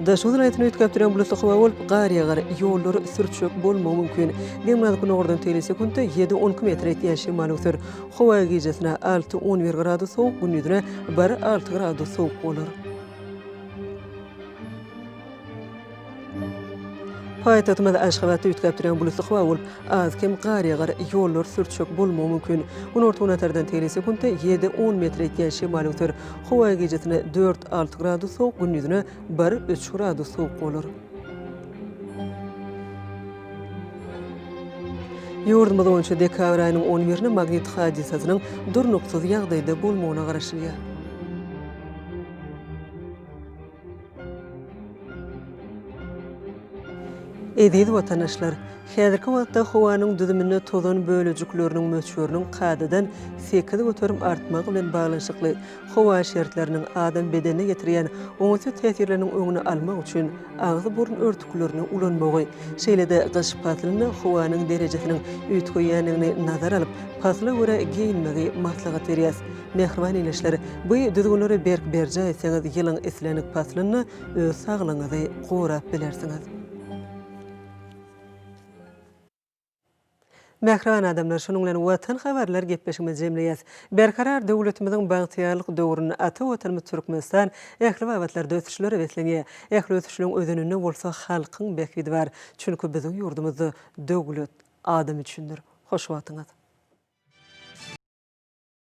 Daşoguz welaýatynda üýtgäp durýan bulutly howa bolup, gar ýagar, ýollar sürçek bolmagy mümkin. Demirgazyk-günordan tegelek sekuntda ýedi-on iki metre ýetýän şemal öwser. Howa gijesine alty-on bir gradus sowuk, gündizine bir-alty gradus sowuk bolar. Paýtagtymyz Aşgabatda üýtgäp durýan bulutly howa bolup, az-kem gar ýagar, ýollar sürçek bolmagy mümkin. Günorta-günortadan tegelek sekuntda ýedi-on metre ýetýän şemal öwser. Howa gijesine dört-alty gradus sowuk, gündizine bir-üç gradus sowuk bolar. Ýurdumyz boýunça dekabr aýynyň on birine magnit hadysasynyň durnuksyz ýagdaýda bolmagyna garaşylýar. Eziz watandaşlar! Häzirki wagtda howanyň düzüminde tozan bölejikleriniň möçberiniň kadadan 8% artmagy bilen baglanyşykly howa şertleriniň adam bedenine ýetirýän oňaýsyz täsirleriniň öňüni almak üçin agyz-burun örtüklerini ulanmagy, şeýle-de gyş paslynda howanyň derejesiniň üýtgeýändigini nazara alyp, pasla görä geýinmegi maslahat berýäs. Mähriban ildeşler, bu düzgünleri berk berjaý etseňiz, ýylyň islendik paslynda öz saglygyňyzy gorap bilersiňiz. Mähriban adamlar, şunuň bilen Watan habarlar gepleşigimizi jemleýäs. Berkarar döwletimiziň bagtyýarlyk döwründe ata Watanymyz Türkmenistan ähli babatlarda ösüşlere beslenýär. Ähli ösüşleň özeninde bolsa halkyň bähbidi bar. Çünki biziň ýurdumyzda döwlet adam üçindir. Hoş wagtyňyz!